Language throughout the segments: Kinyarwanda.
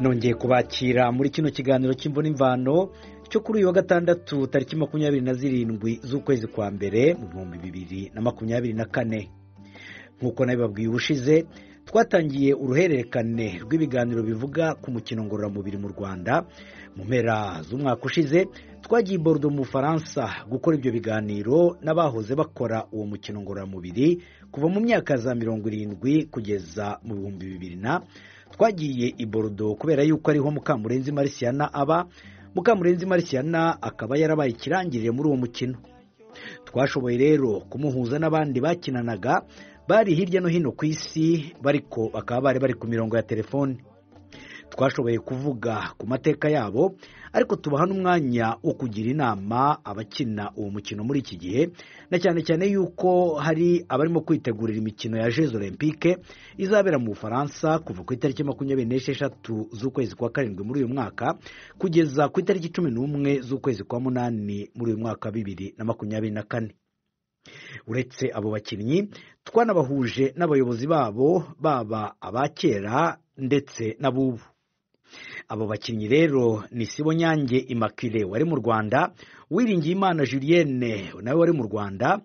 Nongeye kubakira muri kino kiganiro cy'Imvo n'Imvano cyo kuri uyu wa gatandatu tariki 27 z'ukwezi kwa mbere mu 2024. Nk'uko nabibabwiye ubushize, twatangiye uruhererekane rw'ibiganiro bivuga ku mukino ngororamubiri mu Rwanda. Mu mpera z'umwaka ushize twagiye i Bordeaux mu Bufaransa gukora ibyo biganiro n'abahoze bakora uwo mukino ngororamubiri kuva mu myaka za 70 kugeza mu 2000. Twagiye i Bordeaux kubera yuko ariho Mukamurenzi Marciana aba. Mukamurenzi Marciana akaba yarabaye ikirangirire muri uwo mukino. Twashoboye rero kumuhuza n'abandi bakinanaga bari hirya no hino ku isi, bariko bakaba bari bari ku mirongo ya telefoni. Twashoboye kuvuga ku mateka yabo, ariko tubaha n'umwanya wo kugira inama abakina uwo mukino muri iki gihe, na cyane cyane yuko hari abarimo kwitegurira imikino ya Jeux Olympiques izabera mu Bufaransa kuva ku itariki 26 z'ukwezi kwa 7 muri uyu mwaka kugeza ku itariki 11 z'ukwezi kwa 8 muri uyu mwaka 2024. Uretse abo bakinnyi, twanabahuje n'abayobozi babo, baba abakera ndetse n'abubu. Abo bakinnyi rero ni Sibonyange Immaculée wari mu Rwanda, Uwiringiyimana Julienne nawe wari mu Rwanda,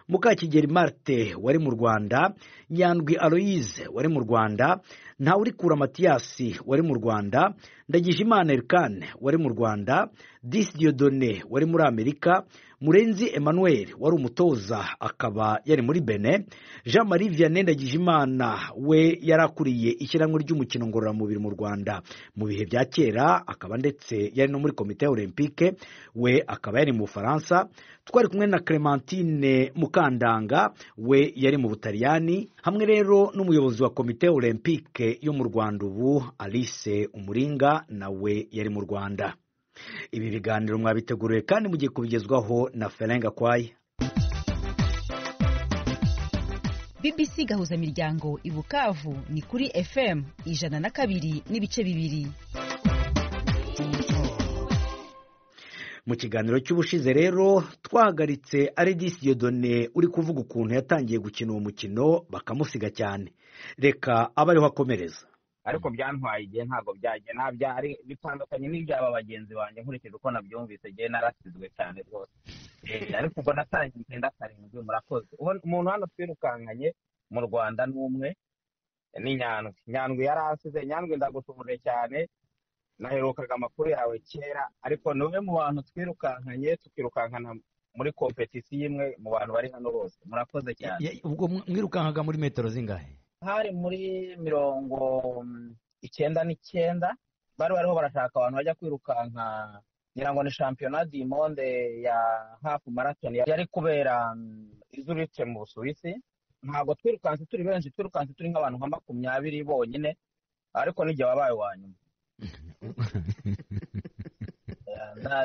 Mukakigeri Marthe wari mu Rwanda, Nyandwi Aloise wari mu Rwanda, Ntawurikura Mathias wari mu Rwanda, Ndagijimana Elkane wari mu Rwanda, Disi Dieudonné wari muri Amerika, Murenzi Emmanuel wari umutoza akaba yari muri Benin, Jean Marie Vianney Ndagijimana we yari akuriye ishyirahamwe ry'umukino ngororamubiri mu Rwanda mu bihe bya kera, akaba ndetse yari no muri komite olympique, we akaba yari mu Bufaransa. Twari kumwe na Clementine Mukandanga we yari mu Butaliyani, hamwe rero n'umuyobozi wa komite olympique yo mu Rwanda ubu Alice Umuringa nawe yari mu Rwanda. Ibi biganiro mwabiteguriwe kandi mugiye kubigezwaho na Ferenga Kwaya. BBC Gahuza Miryango i Bukavu ni kuri FM 102.2. Mu kiganiro cy'ubushize rero twahagaritse Aridis Dieudonné uri kuvuga ukuntu yatangiye gukina uwo mukino bakamusiga cyane. Reka abe ariho akomereza. Ariko byantwaye igihe, ntabwo byagiye ntabyari bitandukanye n'ibyaba bagenzi banjye nkurikije uko nabyumvise, igihe narasizwe cyane rwose. Ariko ubwo natangiye 97. Murakoze. Umuntu hano twirukankanye mu Rwanda n'umwe ni Nyandwi. Nyandwi yarasize. Nyandwi ndagushumuje cyane, naherukaga amakuru yawe kera, ariko ni umwe mu bantu twirukankanye, tukirukankana muri kompetisiyo imwe mu bantu bari hano bose. Murakoze cyane. Ubwo mwirukankaga muri metero zingahe? Hari muri 99 bari bariho barashaka abantu bajya kwirukanka, ngira ngo ni shampiyona du monde ya half marathon yari kubera i Zurich mu Busuwisi. Ntabwo twirukanse turi benshi, twirukanse turi nk'abantu nka 20 bonyine, ariko n'igihe wabaye wa nyuma.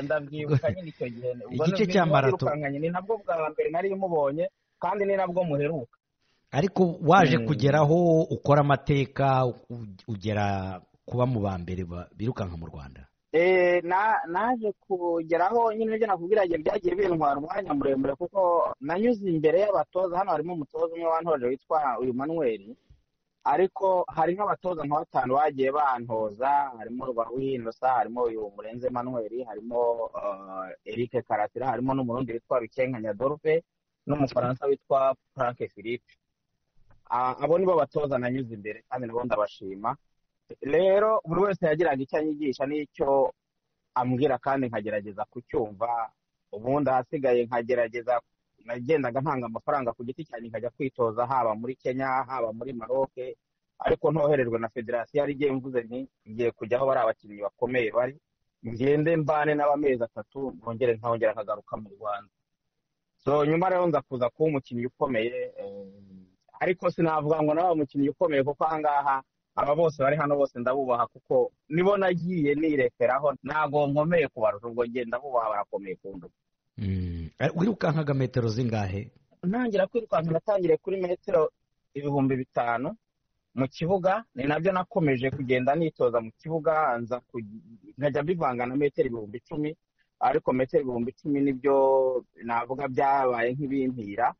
Ndabyibuka nyine icyo gihe igice cya marathon ni nabwo bwa mbere nari mubonye kandi ni nabwo muheruka. Ariko waje kugeraho ukora amateka, ugera kuba mu ba mbere birukanka mu Rwanda. Naje kugeraho nyine ibyo nakubwira byagiye bintwara umwanya muremure, kuko nanyuze imbere y'abatoza. Hano harimo umutoza umwe wantoje witwa uyu Manuel, ariko hari nk'abatoza nka 5 bagiye bantoza. Harimo Rwahinosa, harimo uyu Murenze Manuel, harimo Eric Karatira, harimo n'umurundi witwa Rukenkanya Dorfe n'umufaransa witwa Frank Philippe. Abo nibo batoza nanyuze imbere kandi nabo ndabashima. Rero buri wese yagiraga icyo anyigisha n'icyo ambwira kandi nkagerageza kucyumva. Ubundi ahasigaye nkagerageza, nagendaga ntanga amafaranga ku giti cyanjye nkajya kwitoza, haba muri Kenya haba muri Maroc, ariko ntoherejwe na federasiyo. Yari igiye mvuze nti ngiye kujya aho bari abakinnyi bakomeye bari, ngende mbane n'abamezi 3 nkongere nkongera nkagaruka mu Rwanda. So nyuma rero nza kuza kuba umukinnyi ukomeye, ariko sinavuga ngo nawe umukinnyi ukomeye, kuko ahangaha aba bose bari hano bose ndabubaha, kuko nibo nagiye nirekeraho, ntago nkomeye kubarusha, ubwo ngiye ndabubaha, barakomeye kundusha. Wirukankaga metero zingahe? Ntangira kwirukanka natangiriye kuri metero 5000 mu kibuga, ni nabyo nakomeje kugenda nitoza mu kibuga, nza nkajya mbivanga na metero 10,000, ariko metero 10,000 nibyo navuga byabaye nk'ibimpira,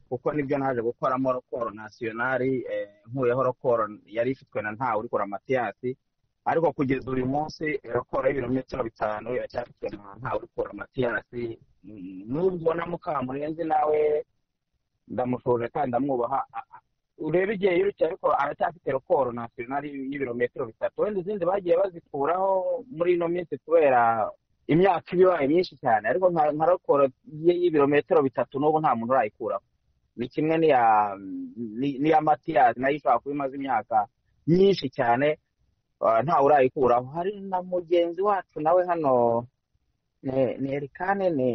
kuko nibyo naje gukoramo record nationale, nkuyeho record yari ifitwe na Ntawurikura Mathias, Ariko kugeza uyu munsi raporo y'ibirometero 5 iracyafitwe na Ntawurikura Matiyasi, nubwo na Mukamurenzi nawe ndamushoje kandi ndamwubaha, urebe igihe yirukiye ariko aracyafite raporo nasiyonari y'ibirometero 3. Wenda izindi bagiye bazikuraho muri ino minsi kubera imyaka iba ibaye myinshi cyane, ariko nka raporo y'ibirometero 3 n'ubu nta muntu urayikuraho. Ni kimwe n'iya Matiyasi nayo ishobora kuba imaze imyaka myinshi cyane ntawe urayikuraho. Hari na mugenzi wacu nawe hano ni Erikane, ni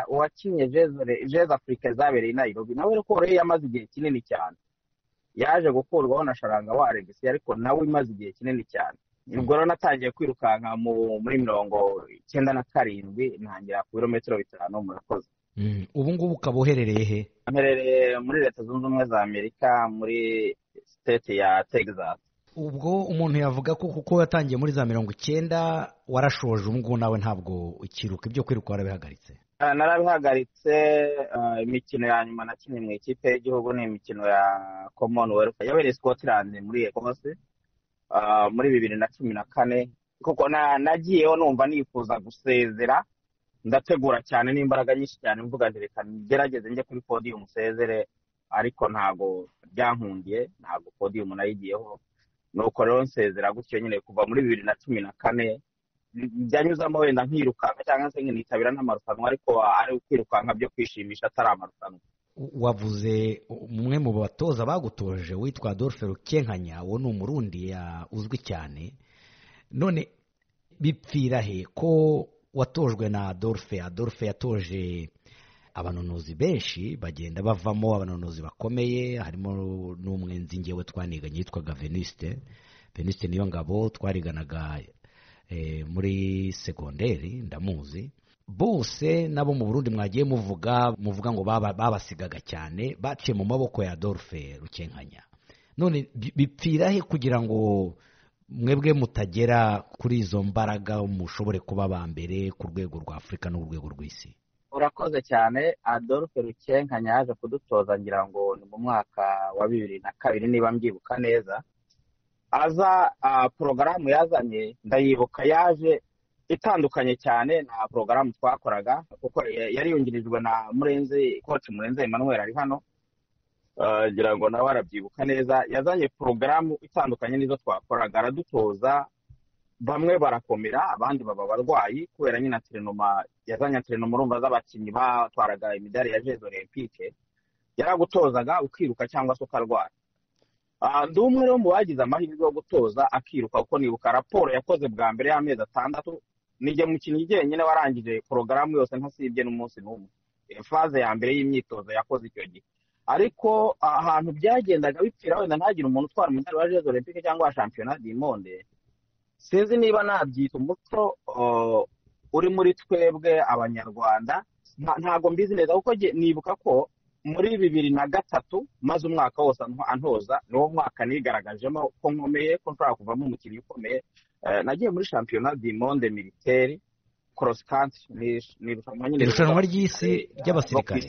uwakinye Jeux Afrique zabereye i Nairobi, nawe raporo ye yamaze igihe kinini cyane, yaje gukurwaho na Sharanga wa Alex, ariko nawe imaze igihe kinini cyane. Ubwo rero natangiye kwirukanka muri 97 ntangira ku birometero 5. Murakoze. Ubu ngubu ukaba uherereye he? Mperereye muri Leta Zunze Ubumwe za Amerika, muri state ya Texas. Ubwo umuntu yavuga ko kuko watangiye muri za 90 warashoje, ubu ngubu nawe ntabwo ukiruka, ibyo kwiruka warabihagaritse? Narabihagaritse. Imikino ya nyuma nakinnye mu ikipe y'igihugu ni imikino ya Commonwealth yabereye Scotland muri Ecosse muri 2014, kuko nagiyeho numva nifuza gusezera, ndategura cyane n'imbaraga nyinshi cyane, mvuga nti reka ngerageze njye kuri podium nsezere, ariko ntabwo byankundiye, ntabwo podium nayigiyeho. Nuko rero nsezera gutyo nyine kuva muri 2014, byanyuzamo wenda nkirukanka cyangwa se nkinitabira n'amarushanwa, ariko ari ukwirukanka byo kwishimisha atari amarushanwa. Wavuze umwe mu batoza bagutoje witwa Adolphe Rukenkanya, uwo ni Umurundi uzwi cyane. None bipfira he ko watojwe na Adolphe? Adolphe yatoje abanonozi benshi bagenda bavamo abanonozi bakomeye, harimo n'umwenzi ngewe twaniganye yitwaga Venuste niyo ngabo, twariganaga muri segonderi, ndamuzi. Bose nabo mu Burundi mwagiye muvuga ngo babasigaga cyane, baciye mu maboko ya Adolphe Rukenkanya. None bipfira he kugira ngo mwebwe mutagera kuri izo mbaraga, mushobore kuba ba mbere ku rwego rwa Afurika n'urwego rw'isi? Urakoze cyane. Adolphe Rukenkanya yaje kudutoza ngira ngo ni mu mwaka wa 2002 niba mbyibuka neza. Aza porogaramu yazanye ndayibuka, yaje itandukanye cyane na porogaramu twakoraga, kuko yari yungirijwe na Murenzi, coach Murenzi Emmanuel ari hano, ngira ngo nawe arabyibuka neza. Yazanye porogaramu itandukanye n'izo twakoraga, aradutoza, bamwe barakomera abandi baba abarwayi kubera nyine atrenoma. Yazanye atrenoma urumva z'abakinnyi batwaraga imidari ya Jeux Olympique, yaragutozaga ukiruka cyangwa se ukarwara. Ndi umwe rero mu bagize amahirwe yo gutoza akiruka, kuko nibuka raporo yakoze bwa mbere y'amezi 6, nijye mukinnyi jyenyine warangije porogaramu yose ntasibye n'umunsi n'umwe, faze ya mbere y'imyitozo yakoze icyo gihe. Ariko ahantu byagendaga bipfira wenda ntagire umuntu utwara umudari wa Jeux Olympique cyangwa wa Championnat du Monde, sinzi niba nabyita umuco uri muri twebwe Abanyarwanda, ntago mbizi neza, kuko nibuka ko muri 2003 maze umwaka wose antoza, niwo mwaka nigaragajemo ko nkomeye, ko nshobora kuvamo umukinnyi ukomeye. Nagiye muri Championnat du Monde militaire cross country, ni irushanwa ry'isi ry'abasirikare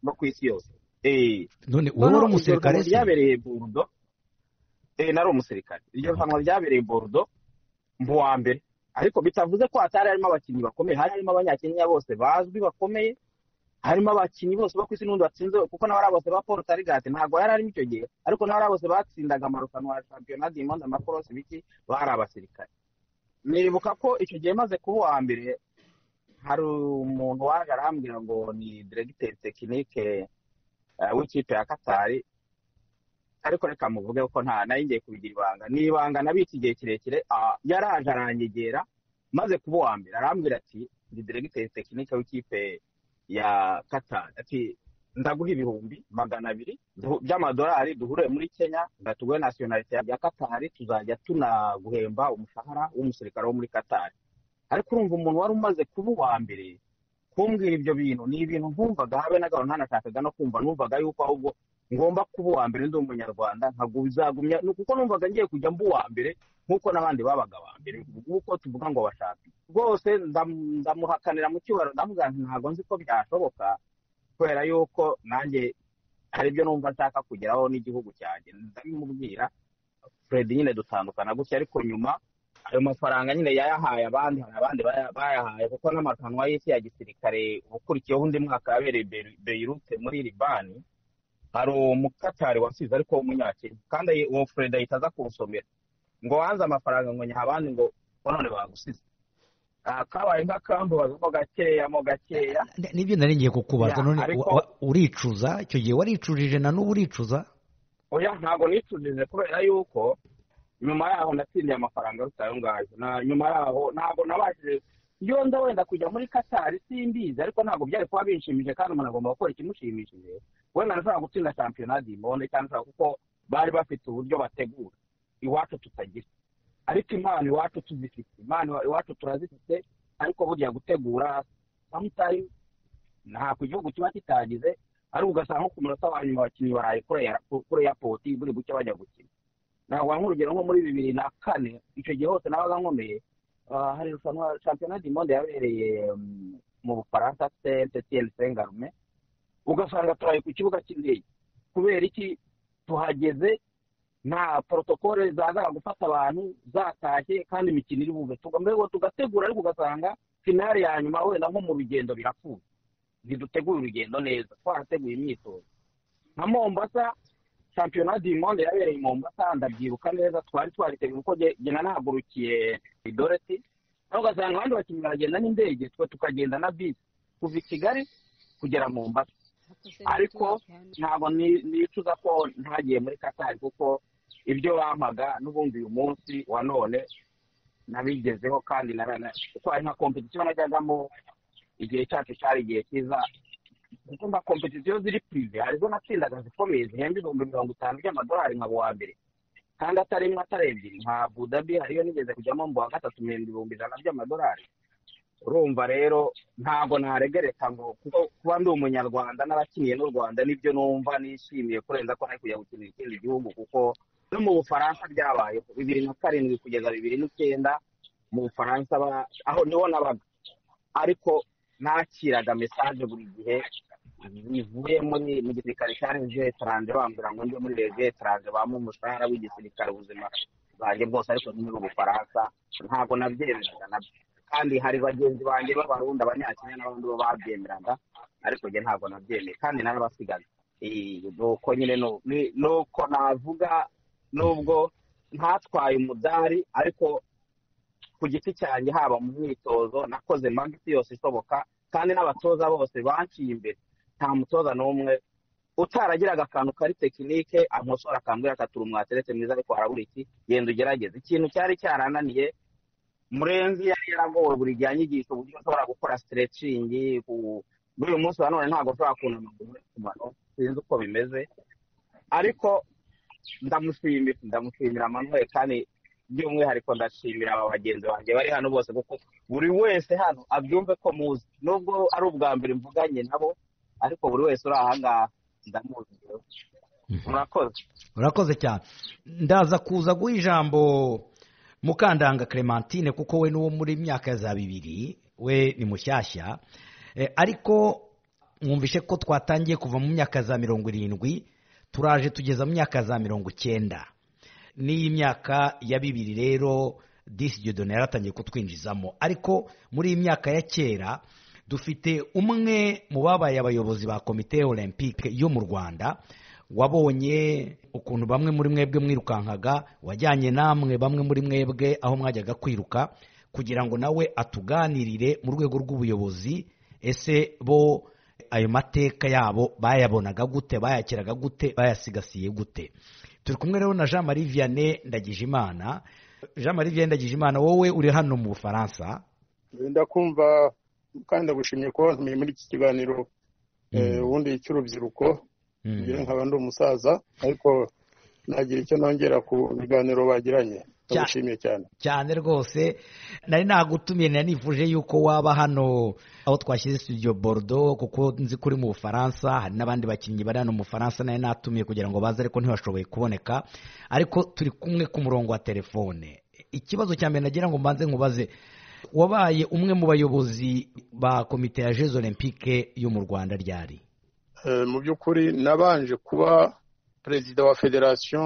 bo ku isi yose. None wowe wari umusirikare? Ryabereye Bordeaux. Nari umusirikare. Iryo rushanwa ryabereye Bordeaux mu wa mbere, ariko bitavuze ko hatari harimo abakinnyi bakomeye, hari harimo Abanyakenya bose bazwi bakomeye, harimo abakinnyi bose bo ku isi n'undi watsinze, kuko nawe ari bose ba Paul Tarigate ntabwo yari arimo icyo gihe, ariko nawe ari bose batsindaga amarushanwa ya Championnat du Monde, amakorosi biki, bari abasirikare. Nibuka ko icyo gihe maze kuba uwa mbere, hari umuntu waje arambwira ngo ni directeur technique w'ikipe ya Katari, ariko reka muvuge ko nta nayo ngiye kubigira ibanga, ni ibanga nabitse igihe kirekire. Yaraje aranyegera maze kuba uwa mbere, arambwira ati ndi directeur technique w'ikipe ya Qatar, ati ndaguha 200,000 by'amadolari duhure muri Kenya, ndatuguhe nationality ya Qatar, tuzajya tunaguhemba umushahara w'umusirikare wo muri Qatar. Ariko urumva umuntu wari umaze kuba uwa mbere kumbwira ibyo bintu, ni ibintu nkumvaga habe na gahunda ntanashakaga no kumva, numvaga yuko ahubwo ngomba kuba uwa mbere ndi umunyarwanda, nkagumya kuko numvaga ngiye kujya mba uwa mbere nk'uko n'abandi babaga ba mbere, nk'uko tuvuga ngo bashaka rwose. Ndamuhakanira mu cyubahiro, ndamugira nti ntabwo nzi ko byashoboka, kubera yuko nanjye hari ibyo numva nshaka kugeraho n'igihugu cyanjye. Ndabimubwira Fred nyine dutandukana gutya, ariko nyuma Ayo mafaranga nyine yayahaye abandi, hari abandi bayahaye kuko n'amarushanwa y'isi ya gisirikare ukurikiyeho undi mwaka yabereye Beirut muri Libani, hari umukatari wasize ariko w'umunyakenya, kandi uwo Fred ahita aza kuwusomera ngo wanze amafaranga ngo nyaha abandi ngo none bagusize. Kabaye nk'akambabaza gakeya mo gakeya. Nibyo nari ngiye kukubaza none uricuza icyo gihe waricujije na n'ubu uricuza? Oya, ntabwo nicujije kubera yuko nyuma yaho natsindiye amafaranga aruta ayo ngayo. Nyuma yaho ntabwo nabashije, iyo nda wenda kujya muri Katari simbizi, ariko ntabwo byari kuba binshimije, kandi umuntu agomba gukora ikimushimishije. Wenda nashobora gutsinda shampiyona du monde cyangwa kuko bari bafite uburyo bategura iwacu tutagira, ariko impano iwacu tuzifite, impano iwacu turazifite, ariko burya gutegura sometimes nta ku gihugu kiba kitagize, ariko ugasanga nko ku munota wa nyuma abakinnyi baraye kuri airport buri bucye bajya gukina. Ntabwo nk'urugero nko muri 2004 icyo gihe hose nabaga nkomeye, hari irushanwa shampiyona du monde yabereye mu Bufaransa Saint-Étienne Saint-Germain, ugasanga turaye ku kibuga cy'indege. Kubera iki? Tuhageze nta protokole zazaga gufata abantu zatashye, kandi imikino iri bube tugategura, ariko ugasanga finale ya nyuma wenda nko mu rugendo birapfuye, ntiduteguye urugendo neza, twarateguye imyitozo. Nka Mombasa, shampiyona du monde yabereye i Mombasa, ndabyibuka neza, twari twariteguye kuko jye nanahagurukiye Idoreti, aho ugasanga abandi bakinnyi baragenda n'indege, twe tukagenda na bisi kuva i Kigali kugera Mombasa. Ariko ntabwo nicuza ko ntagiye muri Katari, kuko ibyo bampaga n'ubundi uyu munsi wa none nabigezeho, kandi kuko hari nka kompetisiyo najyagamo igihe cyacu cyari igihe cyiza, kuko nka kompetisiyo ziri prive hari zo natsindaga zikomeye zihemba 50,000 by'amadolari nkaba uwa mbere, kandi atari imwe atari ebyiri. Nka Abu Dhabi hariyo nigeze kujyamo mu wa gatatu $100,000 by'amadolari. Urumva rero ntabwo naregereka ngo kuko kuba ndi umunyarwanda narakiniye n'u Rwanda nibyo numva nishimiye kurenza ko nari kujya gukinira ikindi gihugu, kuko no mu Bufaransa byabaye 2007 kugeza 2009 mu Bufaransa aho niho nabaga, ariko nakiraga message buri gihe zivuye muri mu gisirikare cya Légion étrangère, bambwira ngo njye muri Légion étrangère bampa umushahara w'igisirikare ubuzima bwanjye bwose, ariko ni mu Bufaransa ntabwo nabyemeraga nabyo. Kandi hari bagenzi banjye b'Abarundi, Abanyakenya n'abandi bo babyemeraga, ariko njye ntabwo nabyemeye kandi narabasigaga. Nuko nyine nuko navuga, nubwo ntatwaye umudari, ariko ku giti cyanjye haba mu myitozo nakoze magisi yose ishoboka, kandi n'abatoza bose banciye imbere, nta mutoza n'umwe utaragiraga akantu kari tekinike ankosora akambwira akatura umwateretse mwiza, ariko harabura iki, genda ugerageze. Ikintu cyari cyarananiye Murenzi yari yaragowe buri gihe anyigisha uburyo ushobora gukora stretching. Muri uyu munsi wa none ntabwo ushobora kunama ku mano, sinzi uko bimeze, ariko ndamushimira Manuel, kandi by'umwihariko ndashimira aba bagenzi banjye bari hano bose, kuko buri wese hano abyumve ko muzi, nubwo ari ubwa mbere mvuganye nabo, ariko buri wese uri aha ngaha ndamuzi. Murakoze. Urakoze cyane. Ndaza kuza guha ijambo Mukandanga Clementine, kuko we n'uwo muri myaka ya za 2000 we ni mushyashya, ariko mwumvishe ko twatangiye kuva mu myaka za 70 turaje tugeza mu myaka za 90. N'iyi myaka ya 2000 rero Disi Dieudonné yaratangiye kutwinjizamo, ariko muri iyi myaka ya kera dufite umwe mu babaye abayobozi ba komite olympique yo mu Rwanda, wabonye ukuntu bamwe muri mwebwe mwirukankaga, wajyanye namwe bamwe muri mwebwe aho mwajyaga kwiruka, kugira ngo nawe atuganirire mu rwego rw'ubuyobozi, ese bo ayo mateka yabo bayabonaga gute, bayakiraga gute, bayasigasiye gute. Turi kumwe rero na Jean Marie Vianney Ndagijimana. Jean Marie Vianney Ndagijimana, wowe uri hano mu Bufaransa. Ndakumva kandi ndagushimiye kuba wantumiye muri iki kiganiro ubundi cy'urubyiruko. Ngira nkaba ndi umusaza, ariko nagira icyo nongera ku biganiro bagiranye. Ndagushimiye cyane cyane rwose. Nari nagutumiye, nari nifuje yuko waba hano aho twashyize studio Bordeaux, kuko nzi kuri mu Bufaransa hari n'abandi bakinnyi bari hano mu Bufaransa, nari natumiye kugira ngo baze, ariko ntibashoboye kuboneka, ariko turi kumwe ku murongo wa telefone. Ikibazo cya mbere nagira ngo mbanze nkubaze, wabaye umwe mu bayobozi ba komite ya Jeux Olympiques yo mu Rwanda ryari? Mu by'ukuri nabanje kuba perezida wa federation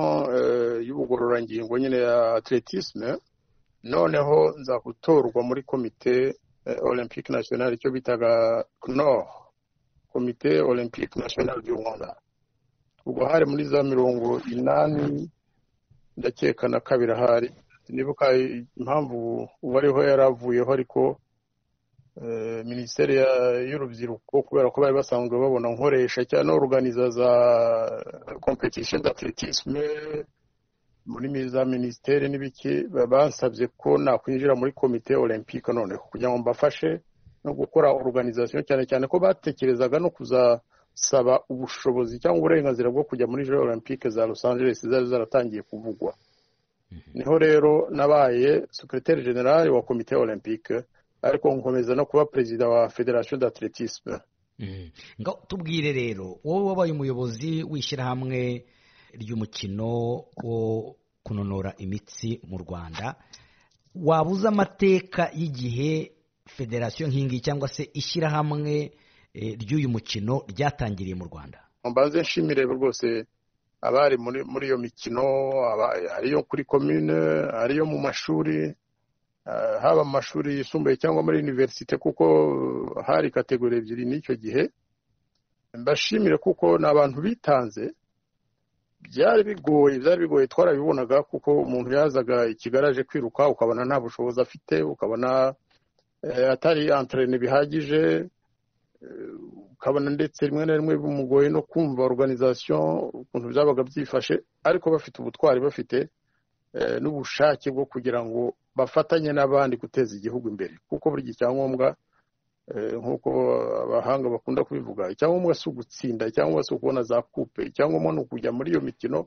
y'ubugororangingo nyine ya athlétisme, Noneho nza gutorwa muri Komite Olympique Nationale, icyo bitaga CNOR, Komite Olympique Nationale du Rwanda. Ubwo hari muri za 82 ndakeka na kabiri ahari, nibuka impamvu ubu ariho yaravuyeho, ariko minisiteri y'urubyiruko, kubera ko bari basanzwe babona nkoresha cyane organiza za compétition d'athlétisme muri za minisiteri n'ibiki, bansabye ko nakwinjira muri Komite Olympique noneho kugira ngo mbafashe no gukora organisation, cyane cyane ko batekerezaga no kuzasaba ubushobozi cyangwa uburenganzira bwo kujya muri Jeux Olympiques za Los Angeles zari zaratangiye kuvugwa. Niho rero nabaye secrétaire général wa Komite Olympique, ariko nkomeza no kuba perezida wa fédération d'athlétisme. Ngo tubwire rero, wowe wabaye umuyobozi w'ishyirahamwe ry'umukino wo kunonora imitsi mu Rwanda, waba uzi amateka y'igihe federasiyo nk'ingiyi cyangwa se ishyirahamwe ry'uyu mukino ryatangiriye mu Rwanda? Mbanze nshimire rwose abari muri iyo mikino, ariyo kuri komine, ariyo mu mashuri, haba mu mashuri yisumbuye cyangwa muri université, kuko hari catégories ebyiri n'icyo gihe. Mbashimire kuko ni abantu bitanze. Byari bigoye, byari bigoye, twarabibonaga, kuko umuntu yazaga i Kigali aje kwiruka, ukabona nta bushobozi afite, ukabona atari entraîné bihagije, ukabona ndetse rimwe na rimwe bimugoye no kumva organisation ukuntu byabaga byifashe, ariko bafite ubutwari, bafite n'ubushake bwo kugira ngo bafatanye n'abandi guteza igihugu imbere, kuko buri gihe icyangombwa, nk'uko abahanga bakunda kubivuga, icyangombwa si ugutsinda, icyangombwa si ukubona za coupe, icyangombwa ni ukujya muri iyo mikino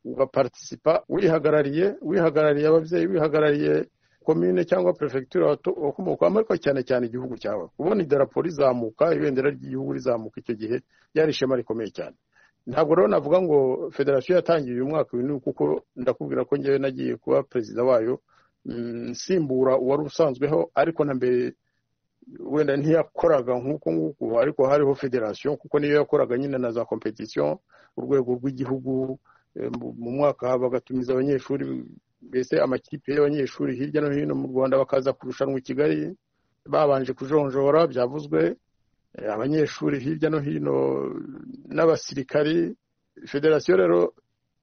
ugaparticipa wihagarariye, wihagarariye ababyeyi, wihagarariye komine cyangwa perefegitura wakomokamo, ariko cyane cyane igihugu cyawe. Kubona idarapo rizamuka, ibendera ry'igihugu rizamuka, icyo gihe byari ishema rikomeye cyane. Ntabwo rero navuga ngo federasiyo yatangiye uyu mwaka uyu, kuko ndakubwira ko ngewe nagiye kuba perezida wayo nsimbura uwari usanzweho, ariko na mbere wenda ntiyakoraga nk'uko nguko, ariko hariho federasiyo, kuko niyo yakoraga nyine na za compétition urwego rw'igihugu. Mu mwaka bagatumiza abanyeshuri, mbese amakipe y'abanyeshuri hirya no hino mu Rwanda, bakaza kurushanwa i Kigali babanje kujonjora, byavuzwe, abanyeshuri hirya no hino n'abasirikari. Federasiyo rero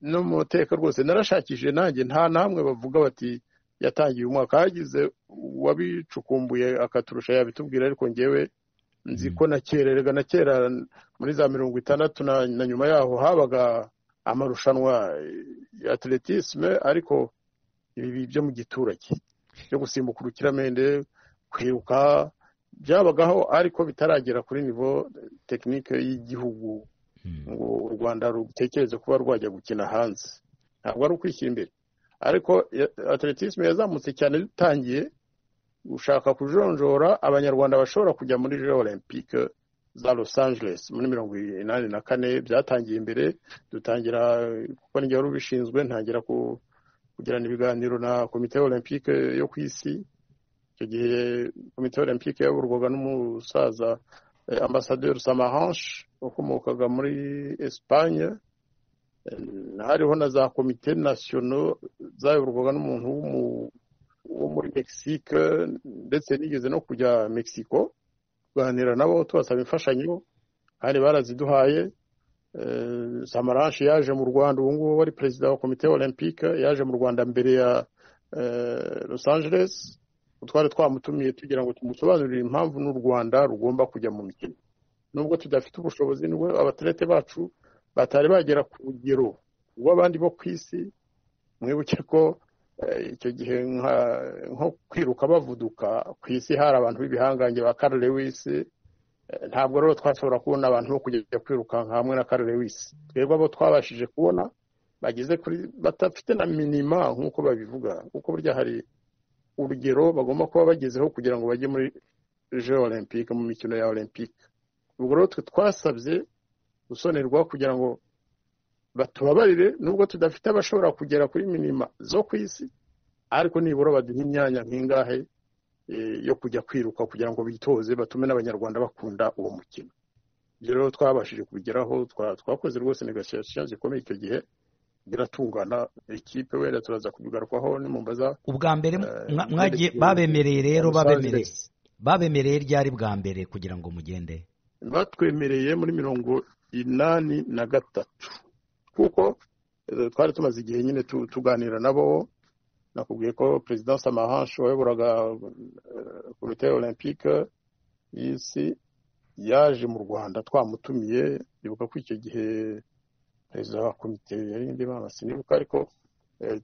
no mu mateka rwose narashakishije nanjye, nta namwe bavuga bati yatangiye umwaka. Hagize uwabicukumbuye akaturusha yabitubwira, ariko ngewe nzi ko na kera, erega na kera muri za 60 na nyuma yaho habaga amarushanwa ya athlétisme, ariko ibi byo mu giturage byo gusimbuka urukiramende, kwiruka, byabagaho, ariko bitaragera kuri niveau technique y'igihugu ngo u Rwanda rutekereze kuba rwajya gukina hanze. Ntabwo ari ukwishyira imbere, ariko athlétisme yazamutse cyane dutangiye gushaka kujonjora Abanyarwanda bashobora kujya muri Jeux Olympiques za Los Angeles muri 84. Byatangiye imbere, dutangira, kuko nijye wari ubishinzwe, ntangira kugirana ibiganiro na Komite Olympique yo ku isi. Icyo gihe Komite Olympique yayoborwaga n'umusaza ambasaderi Samaranch wakomokaga muri Espagne. Hariho na za komite nationaux zayoborwaga n'umuntu wo muri Mexique, ndetse nigeze no kujya Mexico kuganira nabo tubasaba imfashanyo, kandi baraziduhaye. Samaranch yaje mu Rwanda, ubu ngubu wari perezida wa Komite Olympique, yaje mu Rwanda mbere ya Los Angeles. Twari twamutumiye tugira ngo tumusobanurire impamvu n'u Rwanda rugomba kujya mu mikino nubwo tudafite ubushobozi, nubwo abathlètes bacu batari bagera ku rugero rw'abandi bo ku isi. Mwibuke ko icyo gihe nko kwiruka bavuduka ku isi hari abantu b'ibihangange ba Carl Lewis. Ntabwo rero twashobora kubona abantu bo kujya kwirukanka hamwe na Carl Lewis. Twebwe abo twabashije kubona bageze kuri, badafite na minima nk'uko babivuga, kuko burya hari urugero bagomba kuba bagezeho kugira ngo bajye muri Jeux Olympiques, mu mikino ya Olympique. Ubwo rero twe twasabye gusonerwa kugira ngo batubabarire nubwo tudafite abashobora kugera kuri minima zo ku isi, ariko nibura baduha imyanya nk'ingahe yo kujya kwiruka kugira ngo bitoze, batume n'Abanyarwanda bakunda uwo mukino. Ibyo rero twabashije kubigeraho, twakoze rwose négociation zikomeye icyo gihe. Biratungana. Ikipe wenda turaza kubigarukaho nimumbaza. Ubwa mbere mwagiye babemereye rero, babemereye ryari bwa mbere kugira ngo mugende? Batwemereye muri 83, kuko twari tumaze igihe nyine tuganira nabo. Nakubwiye ko Perezida Samaranch wayoboraga Komite Olympique y'isi yaje mu Rwanda twamutumiye. Ibuka ko icyo gihe perezida wa komite yari indi bana sinibuka, ariko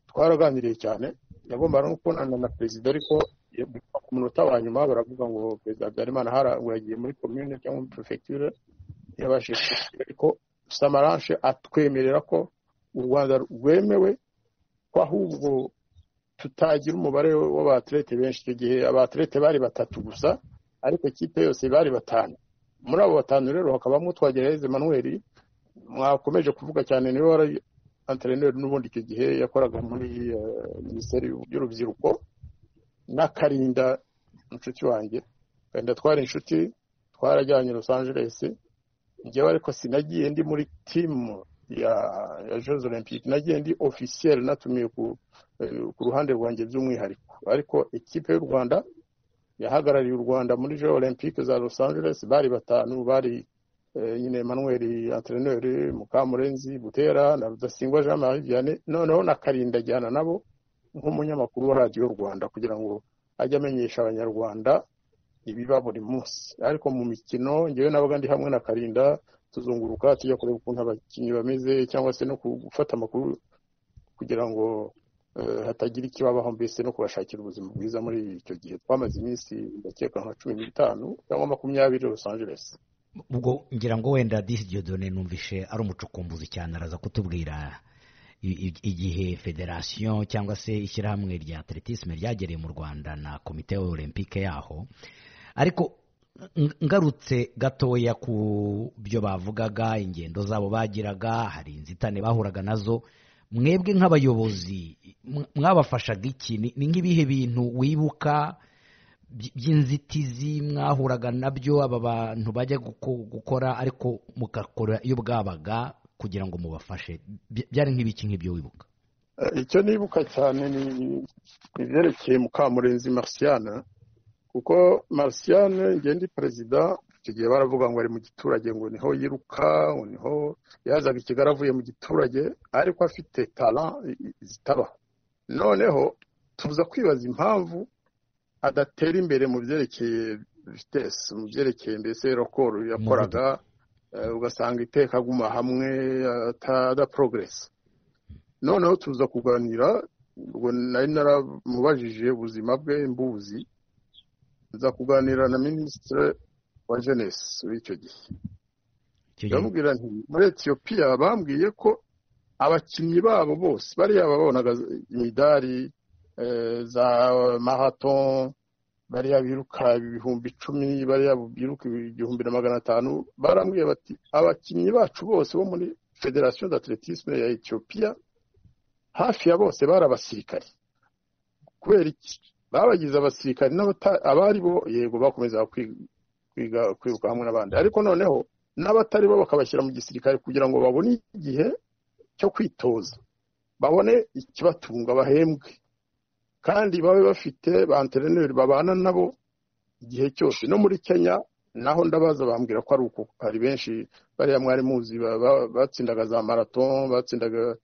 twaraganiriye cyane. Yagombaga no kubonana na perezida, ariko ku munota wa nyuma baravuga ngo Perezida Habyarimana ngo yagiye muri commune cyangwa muri prefecture, ntiyabashije. Ariko Samaranch atwemerera ko u Rwanda rwemewe, ko ahubwo tutagira umubare w'abatlete benshi. Icyo gihe abatlete bari 3 gusa, ariko ikipe yose bari 5. Muri abo 5 rero hakabamo Twagirayezu Emmanuel mwakomeje kuvuga cyane, niwe wari entraîneur n'ubundi icyo gihe yakoraga muri Minisiteri y'Urubyiruko, na Karinda inshuti wanjye. Karinda twari inshuti, twarajyanye Los Angeles. Njyewe ariko sinagiye ndi muri team ya Jeux Olympiques, nagiye ndi officiel, natumiye ku ruhande rwanjye by'umwihariko. Ariko ikipe y'u Rwanda yahagarariye u Rwanda muri Jeux Olympiques za Los Angeles bari 5, bari nyine Emmanuel entraîneur, Mukamurenzi Butera na Rudasingwa Jean Marie Vianney, noneho na Karinda ajyana nabo nk'umunyamakuru wa Radiyo Rwanda kugira ngo ajye amenyesha Abanyarwanda ibiba buri munsi. Ariko mu mikino njyewe nabaga ndi hamwe na Karinda, tuzunguruka tujya kureba ukuntu abakinnyi bameze, cyangwa se no gufata amakuru kugira ngo hatagira ikibabaho, mbese no kubashakira ubuzima bwiza. Muri icyo gihe twamaze iminsi ndakeka nka 15 cyangwa 20 Los Angeles. Ubwo ngira ngo wenda Disi Dieudonné numvishe ari umucukumbuzi cyane, araza kutubwira igihe federation cyangwa se ishyirahamwe rya atletisme ryagereye mu Rwanda na komite olympique yaho. Ariko ngarutse gatoya ku byo bavugaga, ingendo zabo bagiraga, hari inzitane bahuraga nazo, mwebwe nk'abayobozi mwabafashaga iki? Ni nk'ibihe bintu wibuka by'inzitizi mwahuraga nabyo aba bantu bajya gukora, ariko mugakora iyo bwabaga kugira ngo mubafashe? Byari nk'ibiki nk'ibyo wibuka? Icyo nibuka cyane ni ibyerekeye Mukamurenzi Marciane, kuko Marciane njye ndi perezida icyo gihe baravuga ngo ari mu giturage, ngo niho yiruka, ngo niho yazaga i Kigali avuye mu giturage, ariko afite talent zitabaho. Noneho tuza kwibaza impamvu adatera imbere mu byerekeye vitesse, mu byerekeye mbese record yakoraga, ugasanga iteka aguma hamwe atada progress. Noneho tuza kuganira, ubwo nari naramubajije ubuzima bwe mbuzi, nza kuganira na Ministre wa Jeunesse w'icyo gihe. Ndamubwira nti muri Ethiopia bambwiye ko abakinnyi babo bose bariya babonaga imidari za marathon, bariya biruka 10,000, bariya biruka 1,500, barambwiye bati abakinnyi bacu bose bo muri Federation d'Athlétisme ya Ethiopia hafi ya bose bari abasirikari. Kubera iki? Babagize abasirikari abari bo yego bakomeza kwiga kwiruka hamwe n'abandi, ariko noneho n'abatari bo bakabashyira mu gisirikare kugira ngo babone igihe cyo kwitoza, babone ikibatunga, bahembwe, kandi babe bafite ba entraîneur babana nabo igihe cyose. No muri Kenya naho ndabaza bambwira ko ari uko, hari benshi bariya mwari muzi batsindaga za marathon, batsindaga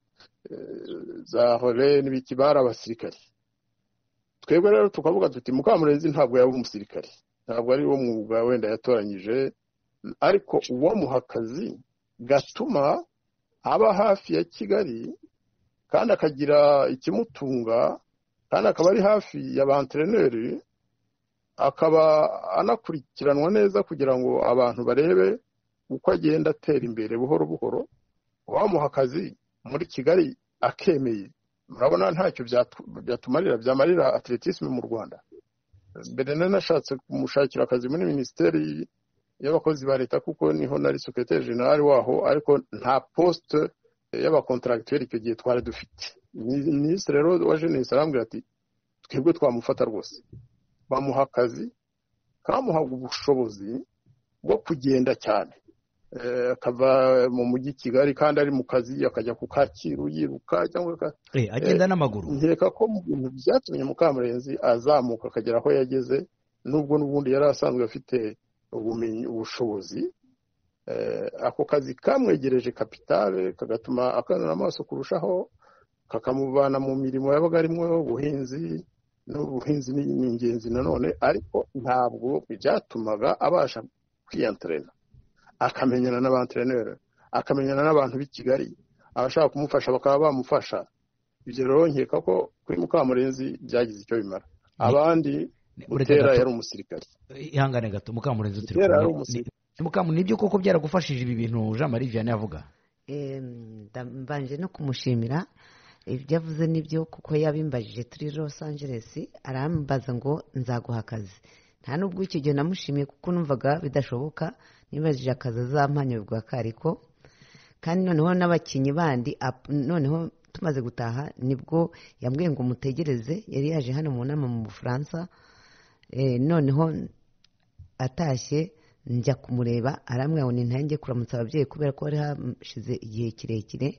za relais n'ibiki, bari abasirikari. Twebwe rero tukavuga tuti Mukamurenzi ntabwo yaba umusirikari, ntabwo ari wo mwuga wenda yatoranyije, ariko uwamuha akazi gatuma aba hafi ya Kigali kandi akagira ikimutunga, kandi akaba ari hafi ya ba entraîneur, akaba anakurikiranwa neza kugira ngo abantu barebe uko agenda atera imbere buhoro buhoro, uwamuha akazi muri Kigali akemeye, murabona ntacyo byatumarira, byamarira atletisme mu Rwanda. Mbere nashatse kumushakira akazi muri Minisiteri y'abakozi ba leta, kuko niho nari secrétaire général waho, ariko nta poste y'abacontractuel icyo gihe twari dufite. Minisitiri rero wa Jeunesse arambwira ati twebwe twamufata rwose, bamuha akazi kamuhaga ubushobozi bwo kugenda cyane. Akava mu mujyi Kigali kandi ari mu kazi, akajya ku Kacyiru yiruka cyangwa agenda n'amaguru. Nkeka ko mu bintu byatumye Mukamurenzi azamuka akagera aho yageze, nubwo n'ubundi yari asanzwe afite ubumenyi, ubushobozi, ako kazi kamwegereje kapitale, kagatuma akanura amaso kurushaho, kakamuvana mu mirimo yabaga arimo ubuhinzi. N'ubuhinzi ni ingenzi nanone, ariko ntabwo byatumaga abasha kwiyanterena, akamenyana n'abantreneri, akamenyana n'abantu b'i Kigali, abashaka kumufasha bakaba bamufasha. Ibyo rero nkeka ko kuri Mukamurenzi byagize icyo bimara. Abandi, Butera yari umusirikare. Ihangane gato, Mukamurenzi, turi kumwe. Nibyo koko byaragufashije ibi bintu Jean Marie Vianney avuga? Mbanje no kumushimira, ibyo avuze nibyo, kuko yabimbajije turi Los Angeles, arambaza ngo nzaguha akazi. Nta nubwo icyo gihe namushimiye, kuko numvaga bidashoboka. Nibajije akazi azampanyurwa kariko, kandi noneho n'abakinnyi bandi. Noneho tumaze gutaha nibwo yambwiye ngo mutegereze. Yari yaje hano mu nama mu Bufaransa. Noneho atashye njya kumureba, arambwira ngo nintange kuramutsa ababyeyi kubera ko bari hashize igihe kirekire,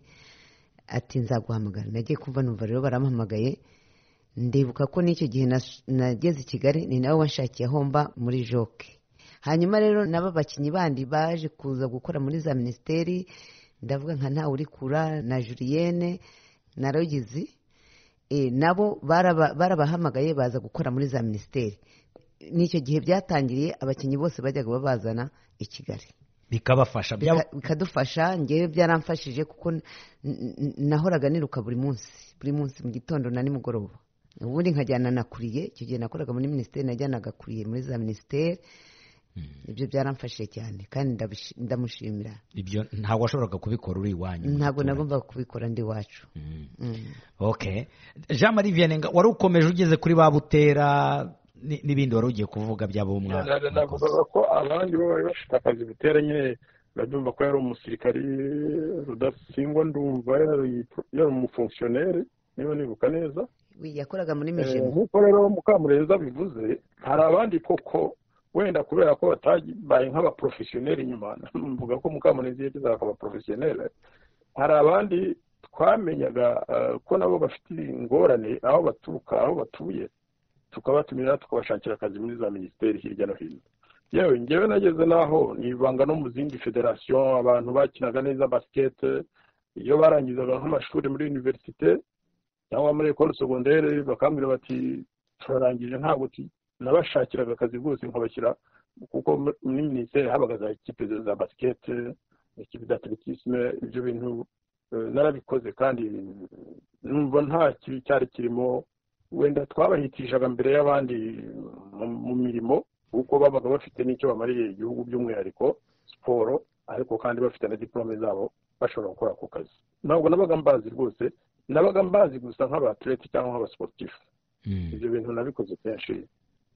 ati nzaguhamagara. Nagiye kumva numva rero baramuhamagaye. Ndibuka ko n'icyo gihe nageze i Kigali, ni nawe wanshakiye aho mba muri joke. Hanyuma rero n'aba bakinnyi bandi baje kuza gukora muri za minisiteri, ndavuga nka Ntawurikura na Julienne na Rogizi, nabo barabahamagaye baza gukora muri za minisiteri. N'icyo gihe byatangiriye, abakinnyi bose bajyaga babazana i Kigali. Bikabafasha. Bikadufasha. Ngewe byaramfashije, kuko nahoraga niruka buri munsi, buri munsi mu gitondo na nimugoroba, ubundi nkajyana na kuriye. Icyo gihe nakoraga muri minisiteri, najyanaga kuriye muri za minisiteri. Ibyo byaramfashije cyane kandi ndamushimira. Ibyo ntabwo washoboraga kubikora uri iwanyu? Ntabwo nagombaga kubikora ndi iwacu. Okay, Jean Marie Vianney, wari ukomeje ugeze kuri ba Butera n'ibindi wari ugiye kuvuga by'abo mwana. Navugaga ko abandi bo bari bafite akazi. Butera nyine urabyumva ko yari umusirikari. Rudasingwa ndumva yari umufonkisiyoneri, niba nibuka neza. Yakoraga muri MIGEMA. Nk'uko rero Mukamurenzi abivuze, hari abandi koko wenda kubera ko batabaye nk'abaporofesiyoneri inyuma, mvuga ko Mukamurenzi yageze akaba porofesiyoneri, hari abandi twamenyaga ko nabo bafite ingorane aho baturuka, aho batuye, tukabatumira, tukabashakira akazi muri za minisiteri hirya no hino. Yewe, ngewe nageze n'aho nivanga no mu zindi federasiyo. Abantu bakinaga neza basikete, iyo barangizaga nk'amashuri muri université cyangwa muri école secondaire, bakambwira bati turarangije, ntabwo nabashakiraga akazi rwose, nkabashyira, kuko muri minisiteri habaga za équipe za basikete, équipe d'athlétisme. Ibyo bintu narabikoze kandi numva nta kibi cyari kirimo. Wenda twabahitishaga mbere y'abandi mu mirimo, kuko babaga bafite n'icyo bamariye igihugu, by'umwihariko siporo, ariko kandi bafite na diplôme zabo, bashobora gukora ako kazi. Ntabwo nabaga mbazi rwose, nabaga mbazi gusa nk'abatlete cyangwa nk'abasportif. Ibyo bintu nabikoze kenshi.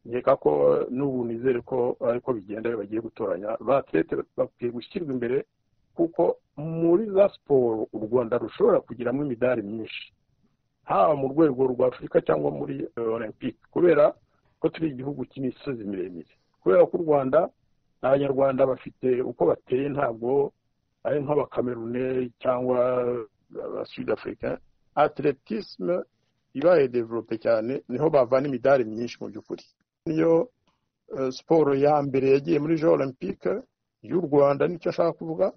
Nkeka ko n'ubu nizere ko ariko bigenda iyo bagiye gutoranya. Ba athlètes bakwiye gushyirwa imbere, kuko muri za siporo u Rwanda rushobora kugiramo imidari myinshi, haba mu rwego rwa Afurika cyangwa muri Olympique, kubera ko turi igihugu cy'imisozi miremire, kubera ko u Rwanda, Abanyarwanda bafite uko bateye, ntabwo ari nk'Abakamerune cyangwa Abasud Africain. Athlétisme ibaye développé cyane, niho bavana imidari myinshi. Mu by'ukuri niyo siporo ya mbere yagiye muri Jeux Olympiques y'u Rwanda, nicyo ashaka kuvuga.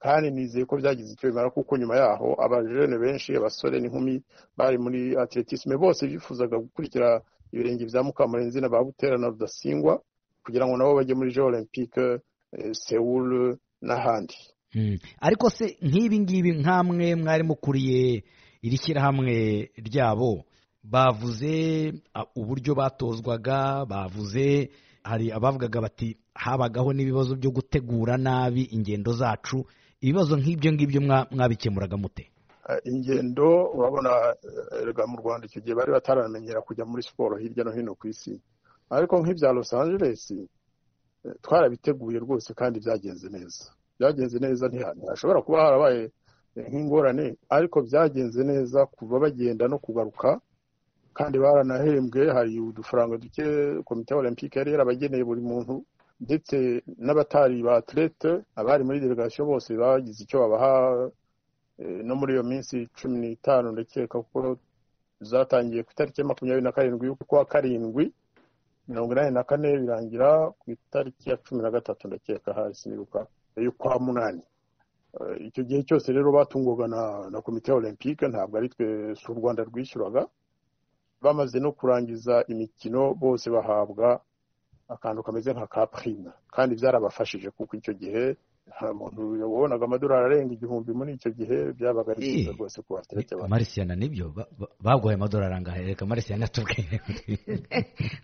Kandi nizeye ko byagize icyo bimara, kuko nyuma yaho abajene benshi, abasore n'inkumi bari muri athlétisme bose bifuzaga gukurikira ibirenge bya Mukamurenzi na ba Butera na Rudasingwa, kugira ngo nabo bajye muri Jeux Olympiques, Seoul n'ahandi. Ariko se nk'ibi ngibi, nk'amwe mwari mukuriye iri shyirahamwe ryabo, bavuze uburyo batozwaga, bavuze hari abavugaga bati habagaho n'ibibazo byo gutegura nabi ingendo zacu. Ibibazo nk'ibyo ngibyo mwabikemuraga mute? Ingendo, urabona erega mu Rwanda icyo gihe bari bataramenyera kujya muri siporo hirya no hino ku isi, ariko nk'ibya Los Angeles twarabiteguye rwose kandi byagenze neza, byagenze neza. Ntihashobora kuba harabaye nk'ingorane, ariko byagenze neza kuva bagenda no kugaruka, kandi baranahembwe. Hari udufaranga duke Komite Olympique yari yarabageneye buri muntu. Ndetse n'abatari ba athlete, abari muri delegation bose bagize icyo babaha no muri iyo minsi 15, ndakeka ko zatangiye ku itariki ya 27 y'ukwa 7 1984, birangira ku itariki ya 13, ndakeka hasi nibuka, y'ukwa 8. Icyo gihe cyose rero batungwaga na komite olympique, ntabwo ari twe, si u Rwanda rwishyuraga. Bamaze no kurangiza imikino bose bahabwa akantu kameze nka ka prime, kandi byarabafashije kuko icyo gihe nta muntu wabonaga amadolari arenga 1000 muri icyo gihe, byabaga ari byiza rwose ku bateretse. Marisiyana, nibyo, baguhaye amadolari angahe? Reka Marisiyana tubwire.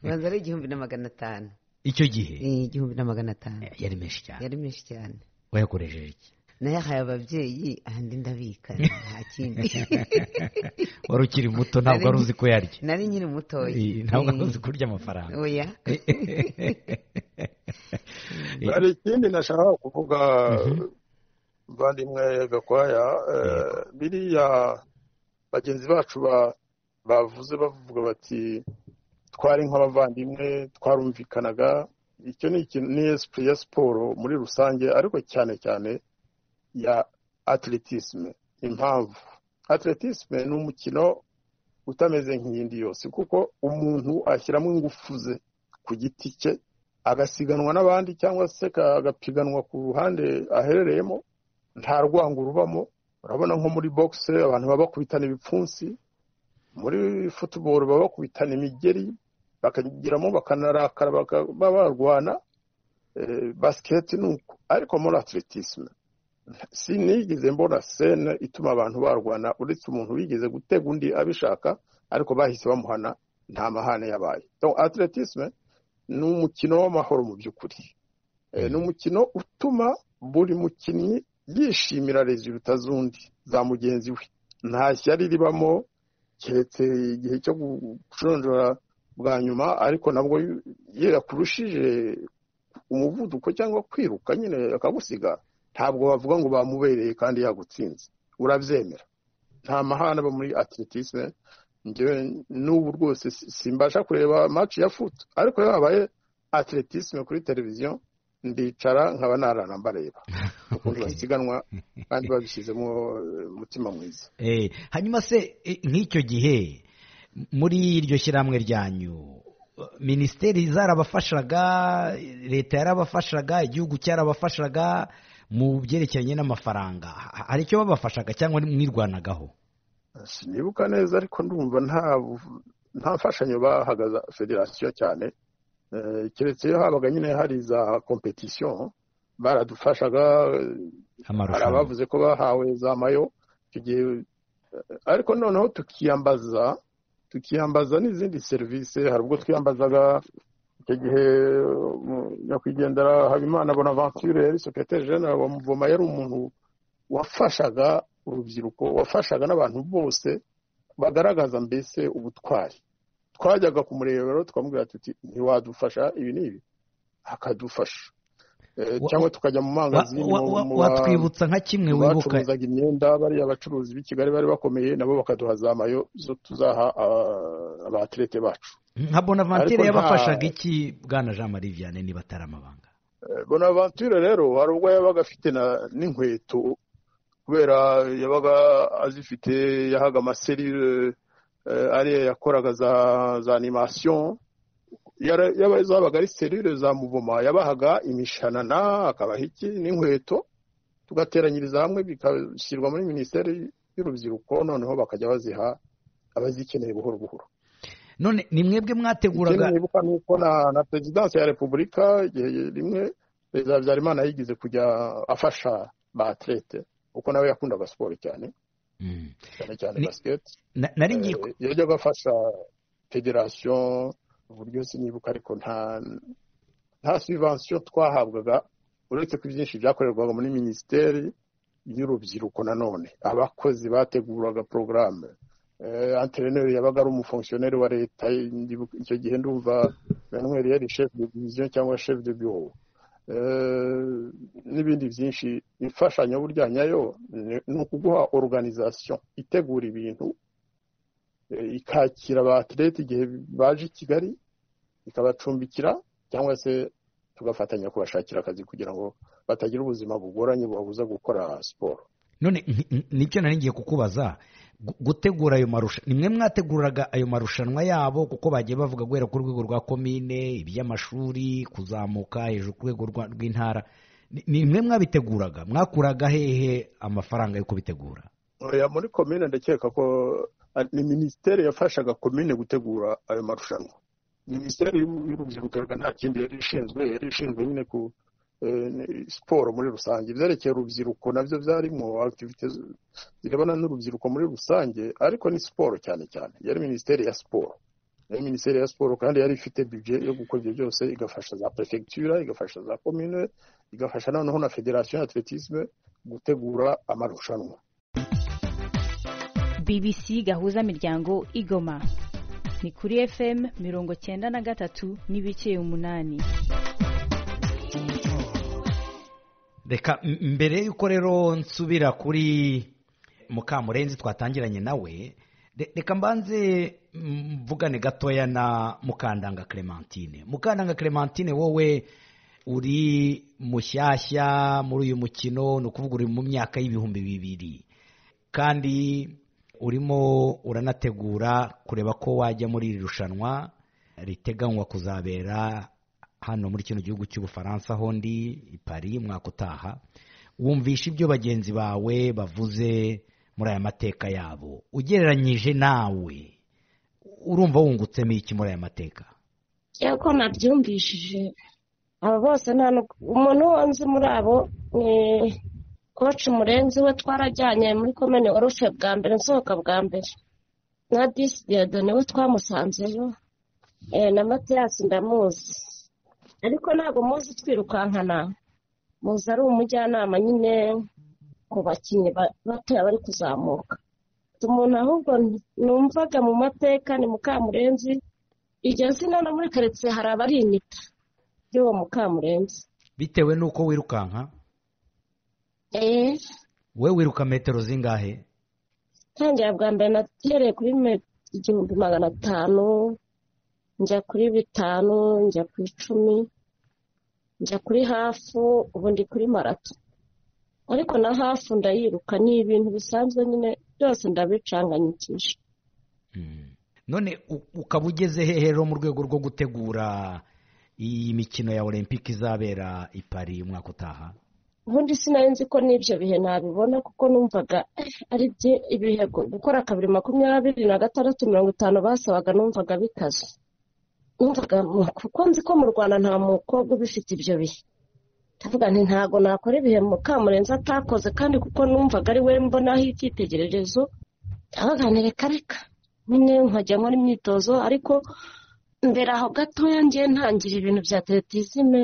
Banza ari 1500. Icyo gihe? 1500. Yari menshi cyane. Yari menshi cyane. Wayakoresheje iki? Nayahaye ababyeyi, ahandi ndabika, nta kindi. Wari ukiri muto, ntabwo wari uzi ko yarya. Nari nkiri mutoya. Ntabwo wari uzi kurya amafaranga. Oya. Hari ikindi nashaka kuvuga, muvandimwe Gakwaya. Biriya bagenzi bacu bavuze, bavuga bati twari nk'abavandimwe, twarumvikanaga. Icyo ni ikintu, ni esprit ya siporo muri rusange, ariko cyane cyane ya athlétisme. Impamvu athlétisme ni umukino utameze nk'iyindi yose, kuko umuntu ashyiramo ingufu ze ku giti cye, agasiganwa n'abandi cyangwa se agapiganwa ku ruhande aherereyemo, nta rwango rubamo. Urabona nko muri boxe abantu baba bakubitana ibipfunsi, muri football baba bakubitana imigeri, bakagiramo bakanarakara, baba barwana, basket nuko. Ariko muri athlétisme sinigeze mbona scène ituma abantu barwana, uretse umuntu wigeze gutega undi abishaka, ariko bahise bamuhana, nta mahane yabaye. Donc athlétisme ni umukino w'amahoro mu by'ukuri. Ni umukino utuma buri mukinnyi yishimira résultats z'undi, za mugenzi we. Nta shyari ribamo, keretse igihe cyo guconjora bwa nyuma, ariko nabwo iyo yakurushije umuvuduko cyangwa kwiruka nyine akagusiga, ntabwo bavuga ngo bamubereye kandi yagutsinze, urabyemera. Nta mahane aba muri athlétisme. Njyewe n'ubu rwose simbasha kureba match ya foot, ariko iyo habaye athlétisme kuri televiziyo ndicara nkaba narara mbareba ukuntu basiganwa, kandi babishyizemo umutima mwiza. Hanyuma se nk'icyo gihe muri iryo shyirahamwe ryanyu, minisiteri zarabafashaga, leta yarabafashaga, igihugu cyarabafashaga mu byerekeranye n'amafaranga? Hari icyo babafashaga cyangwa mwirwanagaho? Sinibuka neza, ariko ndumva nta mfashanyo bahaga federasiyo cyane, keretse iyo habaga nyine hari za compétition baradufashaga. Hari abavuze ko bahawe za maillots icyo gihe, ariko noneho tukiyambaza n'izindi serivisi. Hari ubwo twiyambazaga icyo gihe nyakwigendera Habimana Bonaventure yari secrétaire général wa Mouvement, yari umuntu wafashaga urubyiruko, wafashaga n'abantu bose bagaragaza mbese ubutwari. Twajyaga kumureba rero tukamubwira tuti: "Ntiwadufasha ibi n'ibi?" Akadufasha, cyangwa tukajya mu mangazini. Watwibutsa nka kimwe wibuka? Bacuruzaga imyenda, bariya abacuruzi b'i Kigali bari bakomeye, nabo bakaduha za maillots zo tuzaha aba athlètes bacu. Nka Bonaventure yabafashaga iki, bwana Jean Marie Vianney, niba atari amabanga? Bonaventure rero hari ubwo yabaga afite n'inkweto, kubera yabaga azifite, yahaga ama cellules ariya yakoraga za animation, zabaga ari cellules za Mouvement, yabahaga imishanana, akabaha iki n'inkweto, tugateranyiriza hamwe bigashyirwa muri minisiteri y'urubyiruko, noneho bakajya baziha abazikeneye buhoro buhoro. None ni mwebwe mwateguraga? Nibuka ni uko na perezidansi ya Repubulika, igihe rimwe Perezida Habyarimana yigeze kujya afasha ba athlètes, kuko nawe yakundaga siporo cyane, cyane cyane basket. Nari ngiye Yajyaga afasha federasiyo uburyo sinibuka, ariko nta subvention twahabwaga, uretse ko ibyinshi byakorerwaga muri minisiteri y'urubyiruko. Nanone abakozi bateguraga porogaramu, entraîneur yabaga ari umu fonctionnaire wa leta. Icyo gihe ndumva Manuel yari chef de division cyangwa chef de bureau, n'ibindi byinshi. Imfashanyo burya nyayo ni ukuguha organisation itegura ibintu, ikakira ba athlètes igihe baje i Kigali, ikabacumbikira cyangwa se Tugafatanya kubashakira akazi kugira ngo batagira ubuzima bugoranye bubabuza gukora siporo. None nicyo nari ngiye kukubaza, gutegura ayo marushanwa, nimwe mwateguraga ayo marushanwa yabo? Kuko bagiye bavuga guhera ku rwego rwa komine, iby'amashuri, kuzamuka hejuru ku rwego rw'intara, nimwe mwabiteguraga? Mwakuraga hehe amafaranga yo kubitegura? Oya, muri komine ndakeka ko ni minisiteri yafashaga komine gutegura ayo marushanwa. Minisiteri y'urubyiruko nta kindi yari ishinzwe, yari ishinzwe nyine ku siporo muri rusange. Ibyerekeye urubyiruko nabyo byarimo activité zirebana n'urubyiruko muri rusange, ariko ni siporo cyane cyane. Yari minisiteri ya siporo, yari minisiteri ya siporo, kandi yari ifite budget yo gukora ibyo byose, igafasha za préfecture, igafasha za commune, igafasha noneho na fédération d'athlétisme gutegura amarushanwa. BBC Gahuza Miryango Igoma ni kuri FM 93.8. Reka mbere yuko rero nsubira kuri Mukamurenzi twatangiranye nawe, reka mbanze mvugane gatoya na Mukandanga Clementine. Mukandanga Clementine, wowe uri mushyashya muri uyu mukino, ni ukuvuga uri mu myaka y'2000, kandi urimo uranategura kureba ko wajya muri iri rushanwa riteganywa kuzabera hano muri kino gihugu cy'Ubufaransa, aho ndi i Paris umwaka utaha. Wumvisha ibyo bagenzi bawe bavuze muri aya mateka yabo, ugereranyije nawe urumva wungutsemo iki muri aya mateka? Ko nabyumvishije abo bose, nta umuntu nzi muri abo ni coach Murenzi, we twarajyanye muri komene Orufe bwa mbere, nsohoka bwa mbere, na Disi Diadone we twamusanzeyo, na Matiyasi ndamuzi, ariko ntabwo muzi twirukankana, muzi ari umujyanama nyine ku bakinnyi batoya bari kuzamuka. Umuntu ahubwo numvaga mu mateka ni Mukamurenzi, iryo zina no muri karitsiye hari abarinyita ry'uwo Mukamurenzi. Bitewe n'uko wirukanka? We wiruka metero zingahe? Ntangira bwa mbere natereye kuri 1500, njya kuri 5, njya ku 10, njya kuri hafu, ubu ndi kuri marato. Ariko na hafu ndayiruka, ni ibintu bisanzwe nyine, byose ndabicanganyikisha. None ukaba ugeze hehe rero mu rwego rwo gutegura iyi mikino ya Olympique izabera i Paris umwaka utaha? Ubundi sinari nzi ko n'ibyo bihe nabibona, kuko numvaga ari ibihe gukora 2:26 50 basabaga, numvaga bikaze. Numvaga kuko nzi ko mu Rwanda nta mukobwa ubifite ibyo bihe, ndavuga nti ntago nakora ibihe Mukamurenzi atakoze, kandi kuko numvaga ari we mbonaho icyitegererezo, ndavuga nti reka reka nyine nkajya nkora imyitozo. Ariko mbere aho gatoya ngiye ntangira ibintu bya atletisme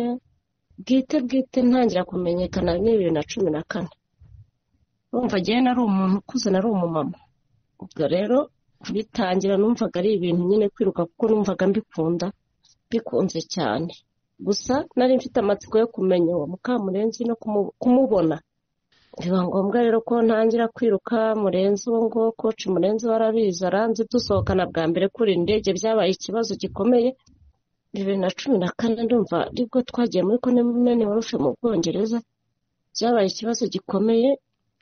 bwite bwite, ntangira kumenyekana ni 2014. Urumva ngewe nari umuntu ukuze, nari umumama. Ubwo rero kubitangira numvaga ari ibintu nyine kwiruka, kuko numvaga mbikunda, bikunze cyane. Gusa nari mfite amatsiko yo kumenya uwo Mukamurenzi no kumubona. Biba ngombwa rero ko ntangira kwiruka. Murenzi uwo ngo coach Murenzi warabizi, aranzi, dusohokana bwa mbere kuri indege byabaye ikibazo gikomeye. 2014 ndumva aribwo twagiye muri komene Warushe mu Bwongereza, byabaye ikibazo gikomeye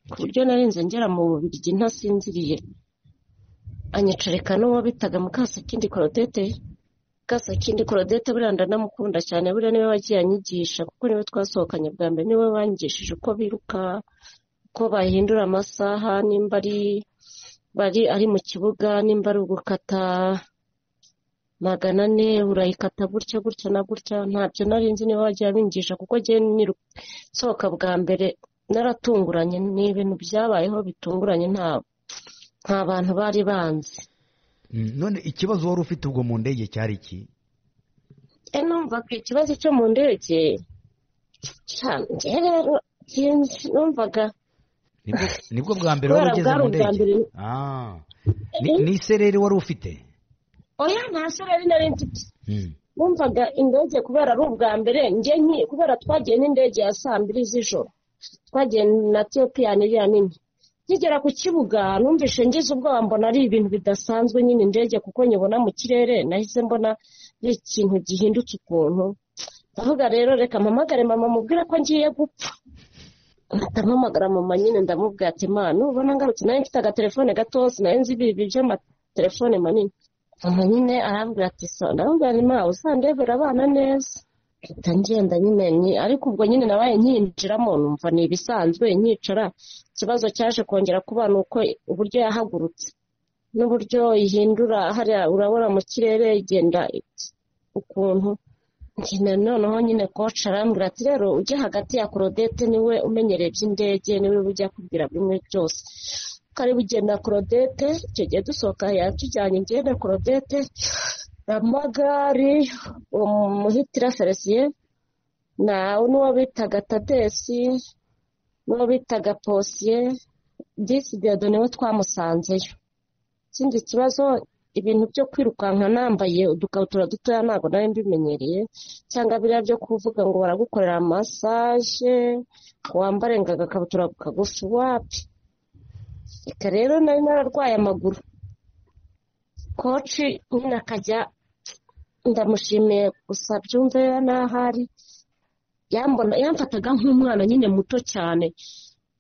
ku buryo narinze ngera mu Bubiligi ntasinziriye. Anyicarika n'uwo bitaga Mukasakindi Claudette. Mukasakindi Claudette buriya ndanamukunda cyane, buriya niwe wagiye anyigisha, kuko niwe twasohokanye bwa mbere, niwe wangishije uko biruka, uko bahindura amasaha, nimba ari mu kibuga, nimba ari ugukata 400 urayikata gutya gutya na gutya. Ntabyo nari nzi, niwe wagiye abingisha, kuko ngiye nsohoka bwa mbere naratunguranye, ni ibintu byabayeho bitunguranye, nta bantu bari banzi. None ikibazo wari ufite ubwo mu ndege cyari iki? Numvaga ikibazo cyo mu ndege rero numvaga nibwo bwa mbere wari ugeze mu ndege. Ni isereri wari ufite? Oya, nta sereri nari mfite. Numvaga indege kubera ari ubwa mbere njye, kubera twagiye n'indege ya 2:00 z'ijoro, twagiye na Ethiopian iriya nini. Nkigera ku kibuga numvise ngize ubwoba, mbona ari ibintu bidasanzwe nyine indege, kuko nyibona mu kirere nahise mbona ari ikintu gihindutse ukuntu. Ndavuga rero reka mpamagare mama mubwire ko ngiye gupfa. Ndamuhamagara mama nyine ndamubwira ati ma nubona ngarutse nawe mfite agatelefone gato sinari nzi ibi by'amatelefone manini. Mama nyine arambwira ati so, ndamubwira nti ma uzandebera abana neza. Mpita ngenda nyine, ariko ubwo nyine nabaye nkinjiramo numva ni ibisanzwe nkicara. Ikibazo cyaje kongera kuba ni uko uburyo yahagurutse n'uburyo ihindura hariya urabona mu kirere igenda ukuntu. Noneho nyine koci arambwira ati rero ujye hagati ya Claudette niwe umenyereye iby'indege niwe ujya kubwira bimwe byose. Kari bugenda Claudette, icyo gihe dusohoka yatujyanye njye na Claudette Ramagari, umuhitira Felicien na n'uwo bitaga Tadesi n'uwo bitaga Posier disi Diado niwe twamusanzeyo. Ikindi kibazo ibintu byo kwirukanka nambaye udukabutura dutoya ntabwo nari mbimenyereye, cyangwa biriya byo kuvuga ngo baragukorera massage wambare ngo agakabutura kagufi wapi. Reka rero nari nararwaye amaguru. Koci nyine akajya ndamushimiye gusa byumve n'ahari yamfataga nk'umwana nyine muto cyane.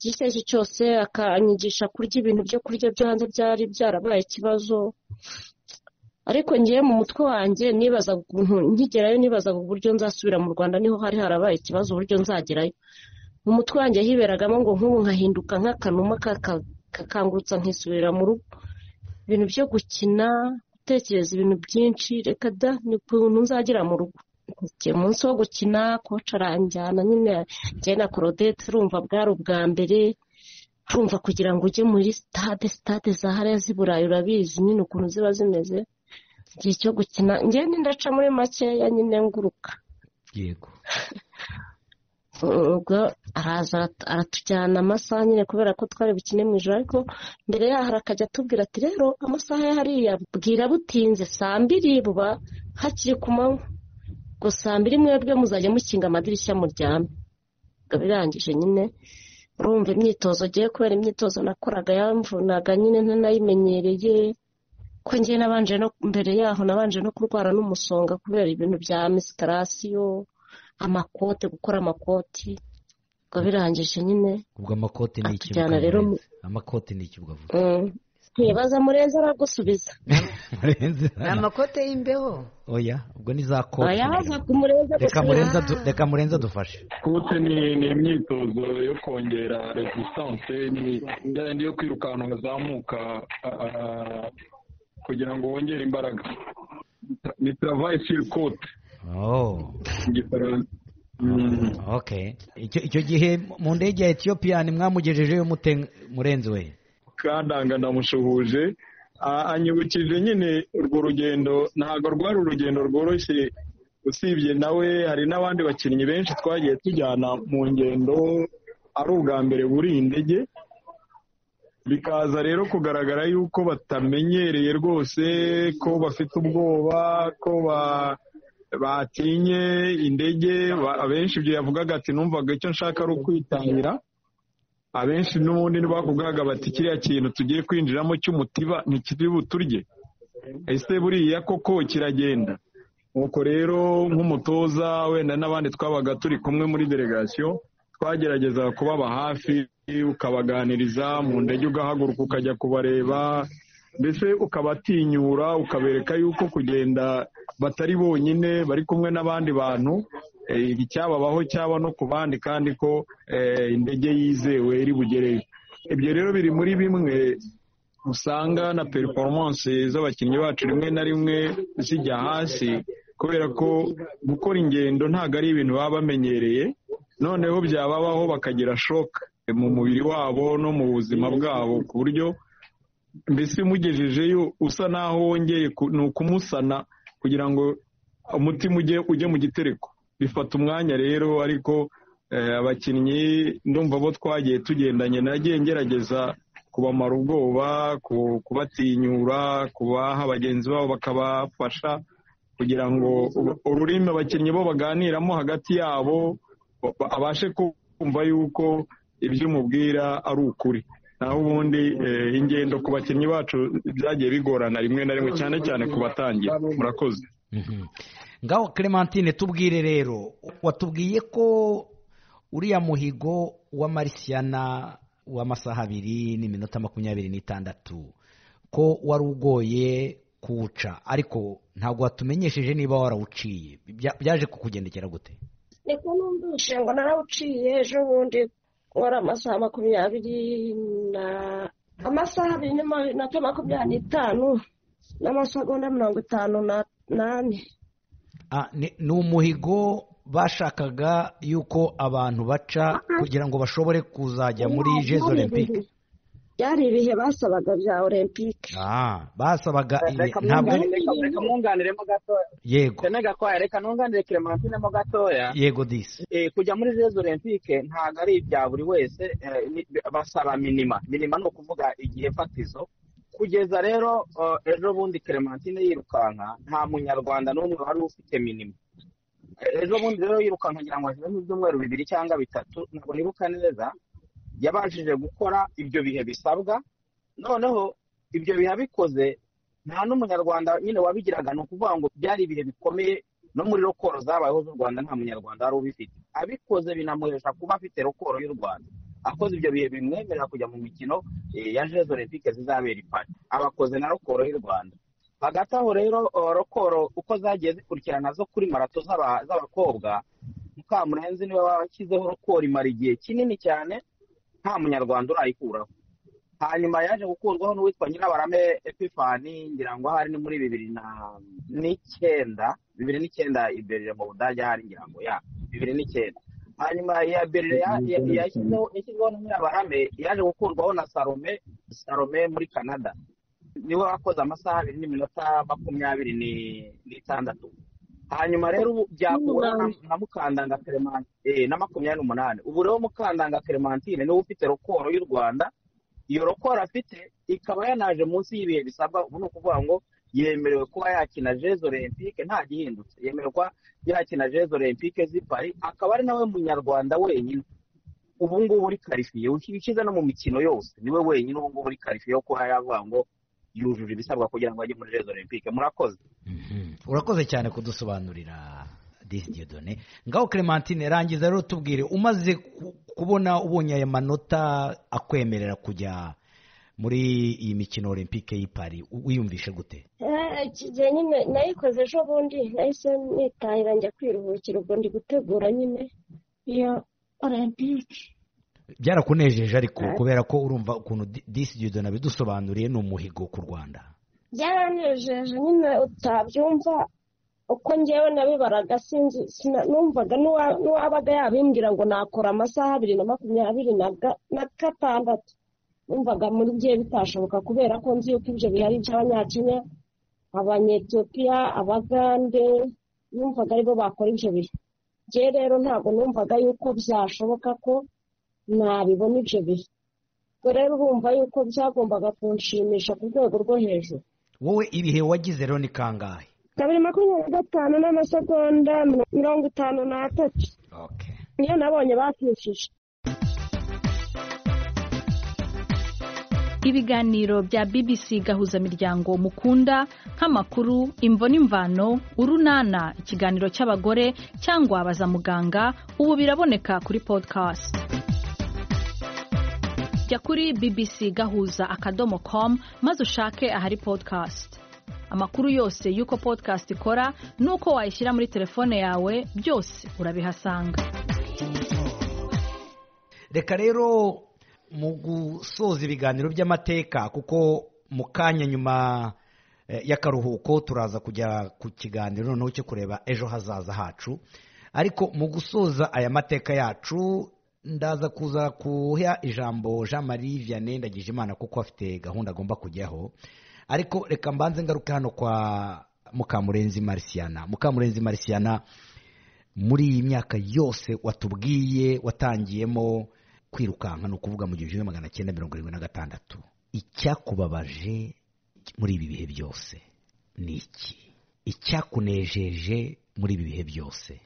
Igihe icyo cyose akanyigisha kurya ibintu byo kurya byo hanze byari byarabaye ikibazo. Ariko ngiye mu mutwe wanjye nibazaga ukuntu nkigerayo, nibazaga uburyo nzasubira mu Rwanda, niho hari harabaye ikibazo uburyo nzagerayo. Mu mutwe wanjye hiberagamo ngo nk'ubu nkahinduka nk'akanuma kakangutsa nkisubirira mu rugo. Ibintu byo gukina, gutekereza ibintu byinshi, reka da ni ukuntu nzagera mu rugo. Umunsi wo gukina koci aranjyana nyine njye na Claudette, urumva bwari ubwa mbere, urumva kugira ngo ujye muri stade za hariya z'i Burayi urabizi nyine ukuntu ziba zimeze. Igihe cyo gukina njye ndaca muri makeya nyine nguruka. Yego. Ubwo araza aratujyana amasaha nyine kubera ko twari bukine mu ijoro, ariko mbere yaho akajya atubwira ati rero amasaha ya hariya bwira butinze saa mbiri buba hakiri ku manywa, ngo saa mbiri mwebwe muzajya mukinga amadirishya muryame. Ubwo birangije nyine urumva imyitozo agiye kubera imyitozo nakoraga yamvunaga nyine ntanayimenyereye, ko njye nabanje no mbere yaho nabanje no kurwara n'umusonga kubera ibintu bya misikarasiyo, amakote, gukora amakoti. Ubwo birangije nyine. Ubwo amakote ni iki? Amakote ni iki ubwo avuga? Ntibaza Murenzi aragusubiza. Ni amakote y'imbeho? Oya, ubwo ni za kote. Oya, reka Murenzi adufashe. Kote ni imyitozo yo kongera resistance, ni yo kwiruka ahantu hazamuka kugira ngo wongere imbaraga. Ni travail sur côte. Oh. Okay. Icyo gihe mu ndege ya Ethiopia mwamugejejeyo mute Murenzi we? Kandanga ndamushuhuje, anyibukije nyine urwo rugendo ntabwo rwari urugendo rworoshye, usibye nawe hari n'abandi bakinnyi benshi twagiye tujyana mu ngendo ari ubwa mbere buri indege, bikaza rero kugaragara yuko batamenyereye rwose, ko bafite ubwoba, ko batinye indege. Abenshi ibyo yavugaga ati numvaga icyo nshaka ari ukwitangira. Abenshi n'ubundi ntibakubwaga bati kiriya kintu tugiye kwinjiramo cy'umutiba ntikiri buturye, ese buriya koko kiragenda? Nuko rero nk'umutoza wenda n'abandi twabaga turi kumwe muri delegation twagerageza kubaba hafi, ukabaganiriza mu ndege, ugahaguruka ukajya kubareba, mbese ukabatinyura, ukabereka yuko kugenda batari bonyine, bari kumwe n'abandi bantu, icyababaho cyaba no ku bandi, kandi ko indege yizewe iri bugereyo. Ibyo rero biri muri bimwe usanga na performance z'abakinnyi bacu rimwe na rimwe zijya hasi, kubera ko gukora ingendo ntabwo ari ibintu baba bamenyereye, noneho byababaho bakagira shock mu mubiri wabo no mu buzima bwabo, ku buryo mbese umugejejeyo usa naho wongeye ni ukumusana kugira ngo umutima ujye mu gitereko. Bifata umwanya rero, ariko abakinnyi ndumva bo twagiye tugendanye, nagiye ngerageza kubamara ubwoba, kubatinyura, kubaha bagenzi babo bakabafasha, kugira ngo ururimi abakinnyi bo baganiramo hagati yabo abashe kumva yuko ibyo umubwira ari ukuri. Naho ubundi ingendo ku bakinnyi bacu byagiye bigorana rimwe na rimwe, cyane cyane ku batangira. Murakoze. Ngaho Clementine, tubwire rero, watubwiye ko uriya muhigo wa Marisiana w'amasaha 2:26 ko wari ugoye kuwuca, ariko ntabwo watumenyesheje niba warawuciye. Byaje kukugendekera gute? Niko numvise ngo narawuciye ejo bundi, wari amasaha 20 na amasaha 2:25 n'amasegonda 54. Ni umuhigo bashakaga yuko abantu baca kugira ngo bashobore kuzajya muri Jeux Olympiques. Byari ibihe basabaga bya Olympique. Basabaga ntabwo. Reka mwunganiremo gatoya. Yego. Reka nunganire Clementine mo gatoya. Yego disi. Kujya muri Jeux Olympique ntabwo ari ibya buri wese, basaba minima. Minima ni ukuvuga igihe fatizo. Kugeza rero ejo bundi Clementine yirukanka, nta munyarwanda n'umwe wari ufite minima. Ejo bundi rero yirukanka ngira ngo hashize nk'ibyumweru 2 cyangwa 3, ntabwo nibuka neza, yabashije gukora ibyo bihe bisabwa. Noneho ibyo bihe abikoze nta n'umunyarwanda nyine wabigiraga, ni ukuvuga ngo byari ibihe bikomeye no muri rokoro zabayeho z'u Rwanda nta munyarwanda wari ubifite. Abikoze binamuhesha kuba afite rokoro y'u Rwanda. Akoze ibyo bihe bimwemerera kujya mu mikino ya Jeux Olympiques zizabera i Paris, abakoze na rokoro y'u Rwanda. Hagati aho rero rokoro uko zagiye zikurikirana zo kuri marato z'abakobwa, Mukamurenzi niwe washyizeho rokoro imara igihe kinini cyane nta munyarwanda urayikuraho. Hanyuma yaje gukurwaho n'uwitwa Nyirabarame Epifani, ngira ngo ahari ni muri 2009, 2009 i Berlin mu Budage, ahari ngira ngo ya 2009. Hanyuma ya Berlin yashyizweho na Nyirabarame, yaje gukurwaho na Salome muri Canada, niwe wakoze amasaha 2:26. Hanyuma rero ubu byakuwe na Mukandanga Clementine na 28. Ubu rero Mukandanga Clementine niwe ufite rokoro y'u Rwanda. Iyo rokoro afite ikaba yanaje munsi y'ibihe bisabwa. Ubu ni ukuvuga ngo yemerewe kuba yakina Jeux Olympiques nta gihindutse, yemerewe kuba yakina Jeux Olympiques z'i Paris, akaba ari nawe munyarwanda wenyine ubu ngubu uri karifiye, ushyize no mu mikino yose niwe wenyine ubu ngubu uri karifiye yo kuba yavuga ngo yujuje ibisabwa kugira ngo ajye muri Jeux Olympiques. Murakoze. Urakoze cyane kudusobanurira Disi Dieudonné. Ngaho Clementine, rangiza rero tubwire, umaze kubona ubonye aya manota akwemerera kujya muri iyi mikino Olympique y'i Paris, wiyumvishe gute? Iki gihe nyine nayikoze ejo bundi, nahise nitahira njya kwiruhukira, ubwo ndi gutegura nyine iyo Olympique. Byarakunejeje ariko kubera ko urumva ukuntu Disi Dieudonné abidusobanuriye, ni umuhigo ku Rwanda. Byaranejeje nyine utabyumva uko ngewe nabibaraga, sinzi numvaga n'uwabaga yabimbwira ngo nakora amasaha 2:26, numvaga muri gihe bitashoboka, kubera ko nzi yuko ibyo bihari by'abanyakenya, abanyetiyopiya, abagande, numvaga aribo bakora ibyo bihe. Ngewe rero ntabwo numvaga yuko byashoboka ko nabibona ibyo bihe. Ubwo rero urumva yuko byagombaga kunshimisha ku rwego rwo hejuru. Wowe ibihe wagize rero ni kangahe? 2:25 n'amasegonda 53. Niyo nabonye bakishije. Ibiganiro bya BBC Gahuzamiryango mukunda nk'amakuru, imvo n'imvano, urunana, ikiganiro cy'abagore cyangwa baza muganga, ubu biraboneka kuri podcast. Jya kuri bbcgahuza.com maze ushake ahari podcast. Amakuru yose y'uko podcast ikora n'uko wayishyira muri telefone yawe byose urabihasanga. Reka rero mu gusoza ibiganiro by'amateka, kuko mu kanya nyuma y'akaruhuko turaza kujya ku kiganiro noneho cyo kureba ejo hazaza hacu, ariko mu gusoza aya mateka yacu ndaza kuza kuha ijambo Jean Marie Vianney Ndagijimana kuko afite gahunda agomba kujyaho. Ariko reka mbanze ngaruke hano kwa Mukamurenzi Marisiana. Mukamurenzi Marisiana, muri iyi myaka yose watubwiye watangiyemo kwirukanka, ni ukuvuga mu 1976, icyakubabaje muri ibi bihe byose ni iki? Icyakunejeje muri ibi bihe byose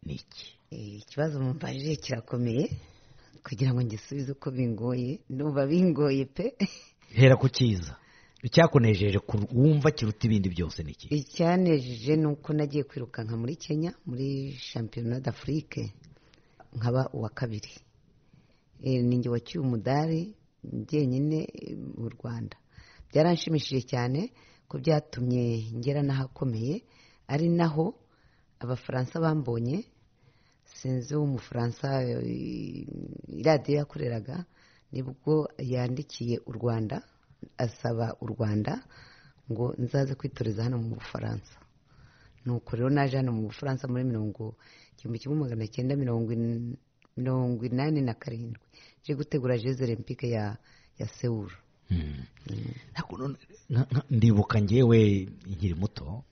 ni iki? Ikibazo mumbajije kirakomeye kugira ngo ngisubize uko bingoye, ndumva bingoye pe. Hera ku cyiza. Icyakunejeje wumva kiruta ibindi byose ni iki? Icyanejeje ni uko nagiye kwirukanka muri Kenya muri shampiyona d'Afrique nkaba uwa kabiri. Ninjye wacyuye umudari njyenyine mu Rwanda. Byaranshimishije cyane ko byatumye ngera n'ahakomeye, ari naho Abafaransa bambonye. Sinzi w'Umufaransa iradiyo yakoreraga, nibwo yandikiye u Rwanda asaba u Rwanda ngo nzaze kwitoreza hano mu Bufaransa. Nuko rero naje hano mu Bufaransa muri 1987 nje gutegura Jeux Olympiques ya Seoul. Ndibuka ngewe nkiri muto,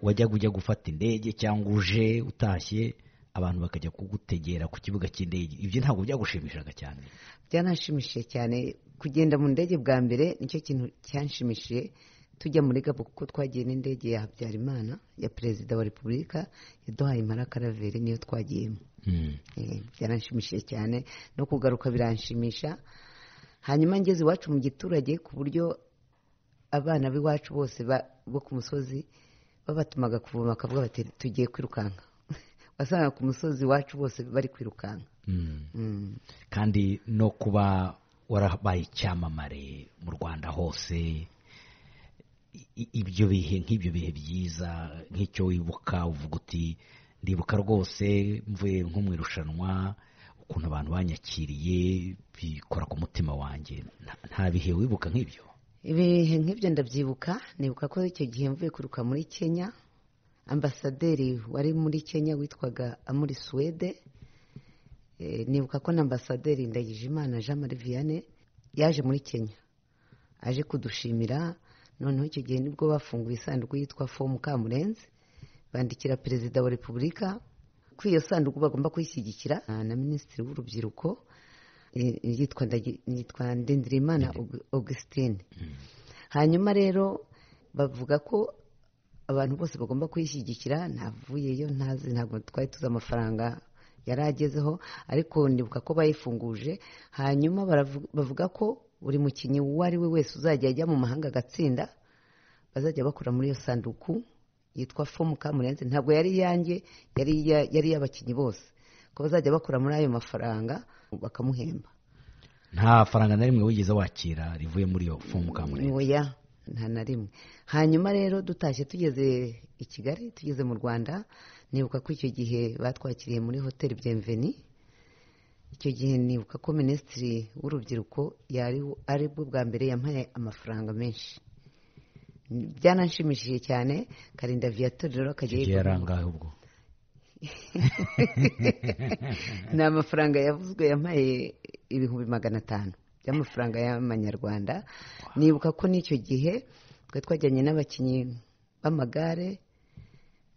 wajyaga ujya gufata indege cyangwa uje utashye abantu bakajya kugutegera ku kibuga cy'indege. Ibyo ntabwo byagushimishaga cyane? Byanashimishije cyane. Kugenda mu ndege bwa mbere nicyo kintu cyanshimishije. Tujya muri Gabo kuko twagiye n'indege ya Habyarimana ya Perezida wa Repubulika yaduhaye imparakaraveri, niyo twagiyemo. Byaranshimishije cyane, no kugaruka biranshimisha. Hanyuma ngeze iwacu mu giturage, ku buryo abana b'iwacu bose bo ku musozi babatumaga kuvoma bakavuga bati tugiye kwirukanka. Wasanga ku musozi iwacu bose bari kwirukanka. Kandi no kuba warabaye icyamamare mu Rwanda hose, ibyo bihe nk'ibyo bihe byiza, nk'icyo wibuka uvuga uti ndibuka rwose mvuye nko mu irushanwa ukuntu abantu banyakiriye bikora ku mutima wanjye. Nta bihe wibuka nk'ibyo? Ibihe nk'ibyo ndabyibuka. Nibuka ko icyo gihe mvuye kwiruka muri Kenya, ambasaderi wari muri Kenya witwaga Amuri Suwede, nibuka ko na ambasaderi Ndagijimana Jean Marie Vianney yaje muri Kenya aje kudushimira. Noneho icyo gihe nibwo bafunguye isanduku yitwa Fomu Kamurenzi, bandikira Perezida wa Repubulika ko iyo sanduku bagomba kuyishyigikira, na Minisitiri w'Urubyiruko yitwa Ndindirimana Augustine. Hanyuma rero bavuga ko abantu bose bagomba kuyishyigikira. Navuyeyo ntazi, ntabwo twari tuzi amafaranga yari agezeho, ariko ndibuka ko bayifunguje. Hanyuma bavuga ko buri mukinnyi uwo ari we wese uzajya ajya mu mahanga agatsinda bazajya bakora muri iyo sanduku yitwa Fomu Kamurenzi. Ntabwo yari iyanjye, yari iy'abakinnyi bose, ko bazajya bakora muri ayo mafaranga bakamuhemba. Nta faranga na rimwe wigeze wakira rivuye muri iyo Fomu Kamurenzi? Oya, nta na rimwe. Hanyuma rero dutashye tugeze i Kigali, tugeze mu Rwanda, nibuka ko icyo gihe batwakiriye muri hoteli Bienvenue. Icyo gihe nibuka ko Minisitiri w'Urubyiruko yari ari bwo bwa mbere yampaye amafaranga menshi. Byananshimishije cyane. Karinda Viateur rero akajya yarangahe ubwo? Ni amafaranga yavuzwe, yampaye 500,000 by'amafaranga y'amanyarwanda. Nibuka ko n'icyo gihe twari twajyanye n'abakinnyi b'amagare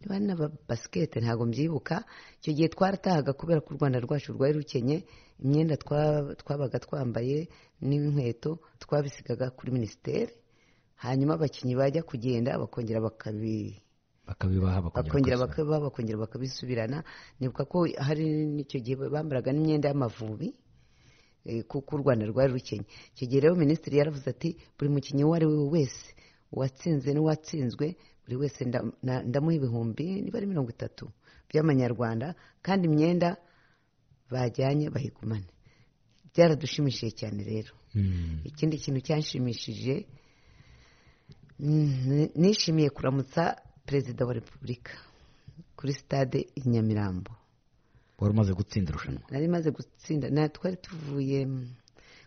niba n'aba basikete, ntabwo mbyibuka. Icyo gihe twaratahaga kubera ko u Rwanda rwacu rwari rukenye, imyenda twabaga twambaye n'inkweto twabisigaga kuri minisiteri. Hanyuma abakinnyi bajya kugenda bakongera bakabibaha, bakongera bakabisubirana. Nibuka ko hari n'icyo gihe bambaraga n'imyenda y'Amavubi kuko u Rwanda rwari rukenye. Icyo gihe rero minisitiri yaravuze ati buri mukinnyi uwo ari we wese, uwatsinze n'uwatsinzwe, buri wese ndamuha 30,000 niba ari 30 by'amanyarwanda, kandi imyenda bajyanye bayigumane. Byaradushimishije cyane rero. Ikindi kintu cyanshimishije, nishimiye kuramutsa Perezida wa Repubulika kuri stade i Nyamirambo. Wari umaze gutsinda irushanwa? Nari maze gutsinda. Twari tuvuye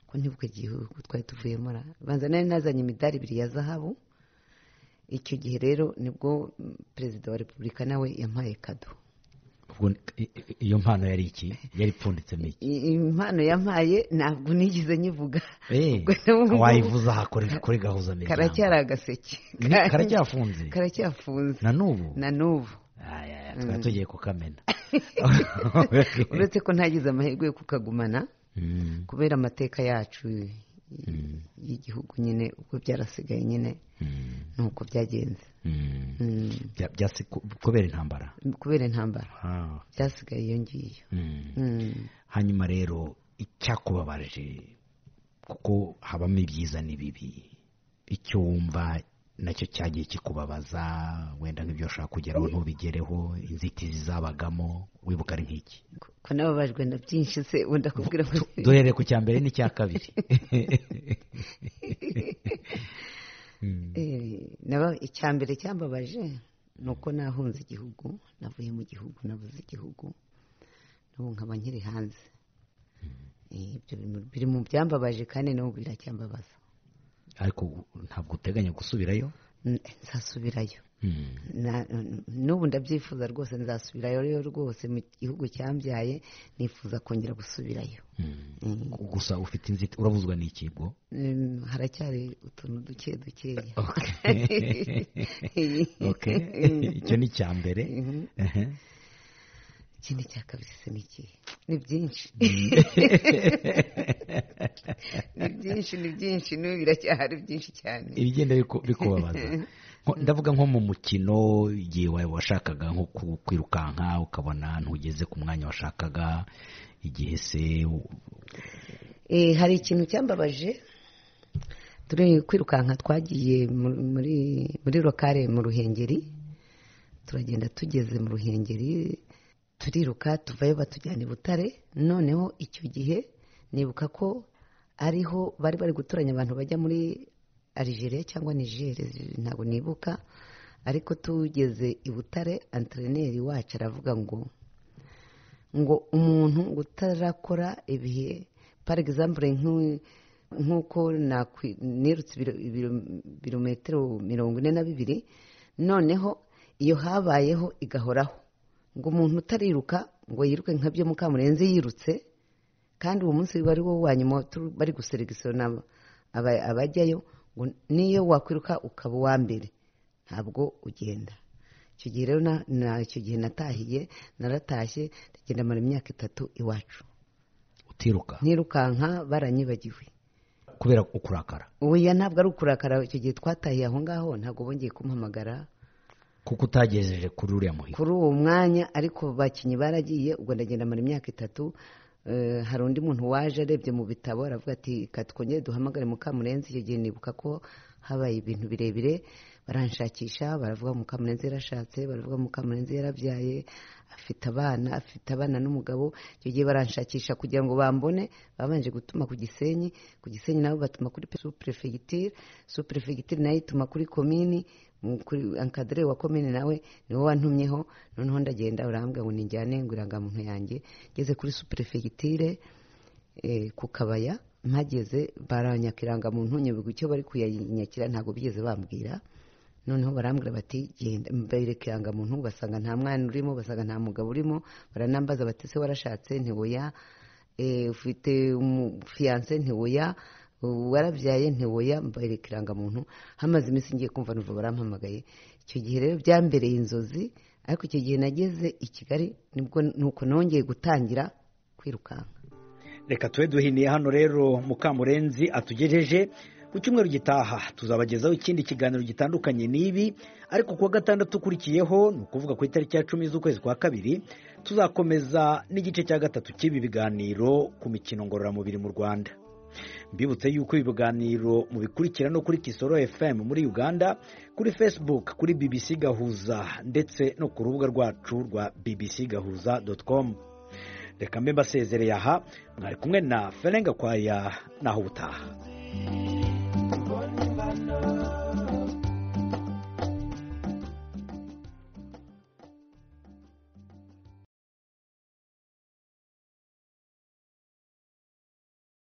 ko ntibuka igihugu twari tuvuyemo, banza nari nazanye imidari 2 ya zahabu. Icyo gihe rero nibwo Perezida wa Repubulika nawe yampaye kado. Iyo mpano yari iki? Yari ipfunditsemo iki? Impano yampaye ntabwo nigeze nyivuga. Wayivuza aha kuri Gahuza Miryango. Karacyari agaseke. Karacyafunze? Karacyafunze. Na n'ubu? Na n'ubu. Twari tugiye kukamena. Uretse ko ntagize amahirwe yo kukagumana kubera amateka yacu y'igihugu nyine, ubwo byarasigaye nyine nuko byagenze. Kubera intambara? Kubera intambara byasigaye iyo ngiyo. Hanyuma rero icyakubabaje Kuko habamo ibyiza n'ibibi, icyo wumva nacyo cyagiye kikubabaza, wenda nk'ibyo ushaka kugeraho ntubigereho, inzitizi zabagamo, wibuka ari nk'iki? Ko nababajwe na byinshi se, wenda kubwira ngo Duhereye ku cya mbere n'icya kabiri. Icya mbere cyambabaje ni uko nahunze igihugu, navuye mu gihugu, nabuze igihugu, n'ubu nkaba nkiri hanze. Ibyo biri mu byambabaje kandi n'ubu biracyambabaza. Ariko ntabwo uteganya gusubirayo? Nzasubirayo. N'ubu ndabyifuza rwose, nzasubirayo rero rwose mu gihugu cyambyaye, nifuza kongera gusubirayo. Gusa ufite inzitizi, urabuzwa n'ikigo? Haracyari utuntu duke dukeya. Icyo ni icya mbere. Ikindi cya kabiri se ni ikihe? Ni byinshi, ni byinshi, ni byinshi, n'ubu biracyahari byinshi cyane. Ibigenda bikubabaza, ndavuga nko mu mukino, igihe washakaga nko kwirukanka ukabona ntugeze ku mwanya washakaga, igihe se Hari ikintu cyambabaje. Turi kwirukanka, twagiye muri lokale mu Ruhengeri, turagenda, tugeze mu Ruhengeri turiruka, tuvayo batujyana i Butare. Noneho icyo gihe nibuka ko ariho bari bari gutoranya abantu bajya muri Algeria cyangwa Niger, ntabwo nibuka, ariko tugeze i Butare antreneri wacu aravuga ngo umuntu utarakora ibihe, par exemple nk'uko nirutse ibirometero 42, noneho iyo habayeho igahoraho, ngo umuntu utariruka ngo yiruke nka byo Mukamurenzi yirutse, kandi uwo munsi wari wo wa nyuma bari guseregisiyona abajyayo, ngo niyo wakwiruka ukaba uwa mbere ntabwo ugenda. Icyo gihe rero icyo gihe natahiye, naratashye, ndagenda mara imyaka 3 iwacu. Utiruka? Ntirukanka, baranyibagiwe. Kubera ukurakara? Oya, ntabwo ari ukurakara, icyo gihe twatahiye aho ngaho ntabwo bongeye kumpamagara. Kuko utagejeje kuri uriya muhigo, kuri uwo mwanya, ariko bakinnyi baragiye. Ubwo ndagenda mara imyaka 3. Hari undi muntu waje arebye mu bitabo aravuga ati reka twongere duhamagare Mukamurenzi. Icyo gihe nibuka ko habaye ibintu birebire, baranshakisha, baravuga Mukamurenzi yarashatse, baravuga Mukamurenzi yarabyaye, afite abana, afite abana n'umugabo. Icyo gihe baranshakisha kugira ngo bambone, babanje gutuma ku Gisenyi, ku Gisenyi nabo batuma kuri sous-prefecture, sous-prefecture nayo ituma kuri komini, ankadere wa komini nawe niwe wantumyeho. Noneho ndagenda, urambwira ngo ninjyane ngo irangamuntu yanjye. Ngeze kuri sous-prefecture ku Kabaya, mpageze baranyaka irangamuntu, nyoberwa icyo bari kuyinyakira, ntabwo bigeze bambwira. Noneho barambwira bati genda, mbereka irangamuntu, basanga nta mwana urimo, basanga nta mugabo urimo. Baranambaza bati se warashatse? Ntiwoya. Ufite fiyanse? Ntiwoya. Warabyaye? Ntiwoya. Mbereka irangamuntu. Hamaze iminsi ngiye kumva numva barampamagaye. Icyo gihe rero byambereye inzozi, ariko icyo gihe nageze i Kigali nibwo nuko nongeye gutangira kwirukanka. Reka tube duhiniye hano rero Mukamurenzi atugejeje. Ku cyumweru gitaha tuzabagezaho ikindi kiganiro gitandukanye n'ibi, ariko kuwa gatandatu ukurikiyeho, ni ukuvuga ku itariki ya 10 z'ukwezi kwa 2, tuzakomeza n'igice cya 3 cy'ibi biganiro ku mikino ngororamubiri mu Rwanda. Mbibutse yuko ibi biganiro mubikurikira no kuri Kisoro FM muri Uganda, kuri Facebook, kuri BBC Gahuza, ndetse no ku rubuga rwacu rwa bbcgahuza.com. Reka mbe mbasezereye aha, mwari kumwe na Ferenga Kwaya, naho ubutaha.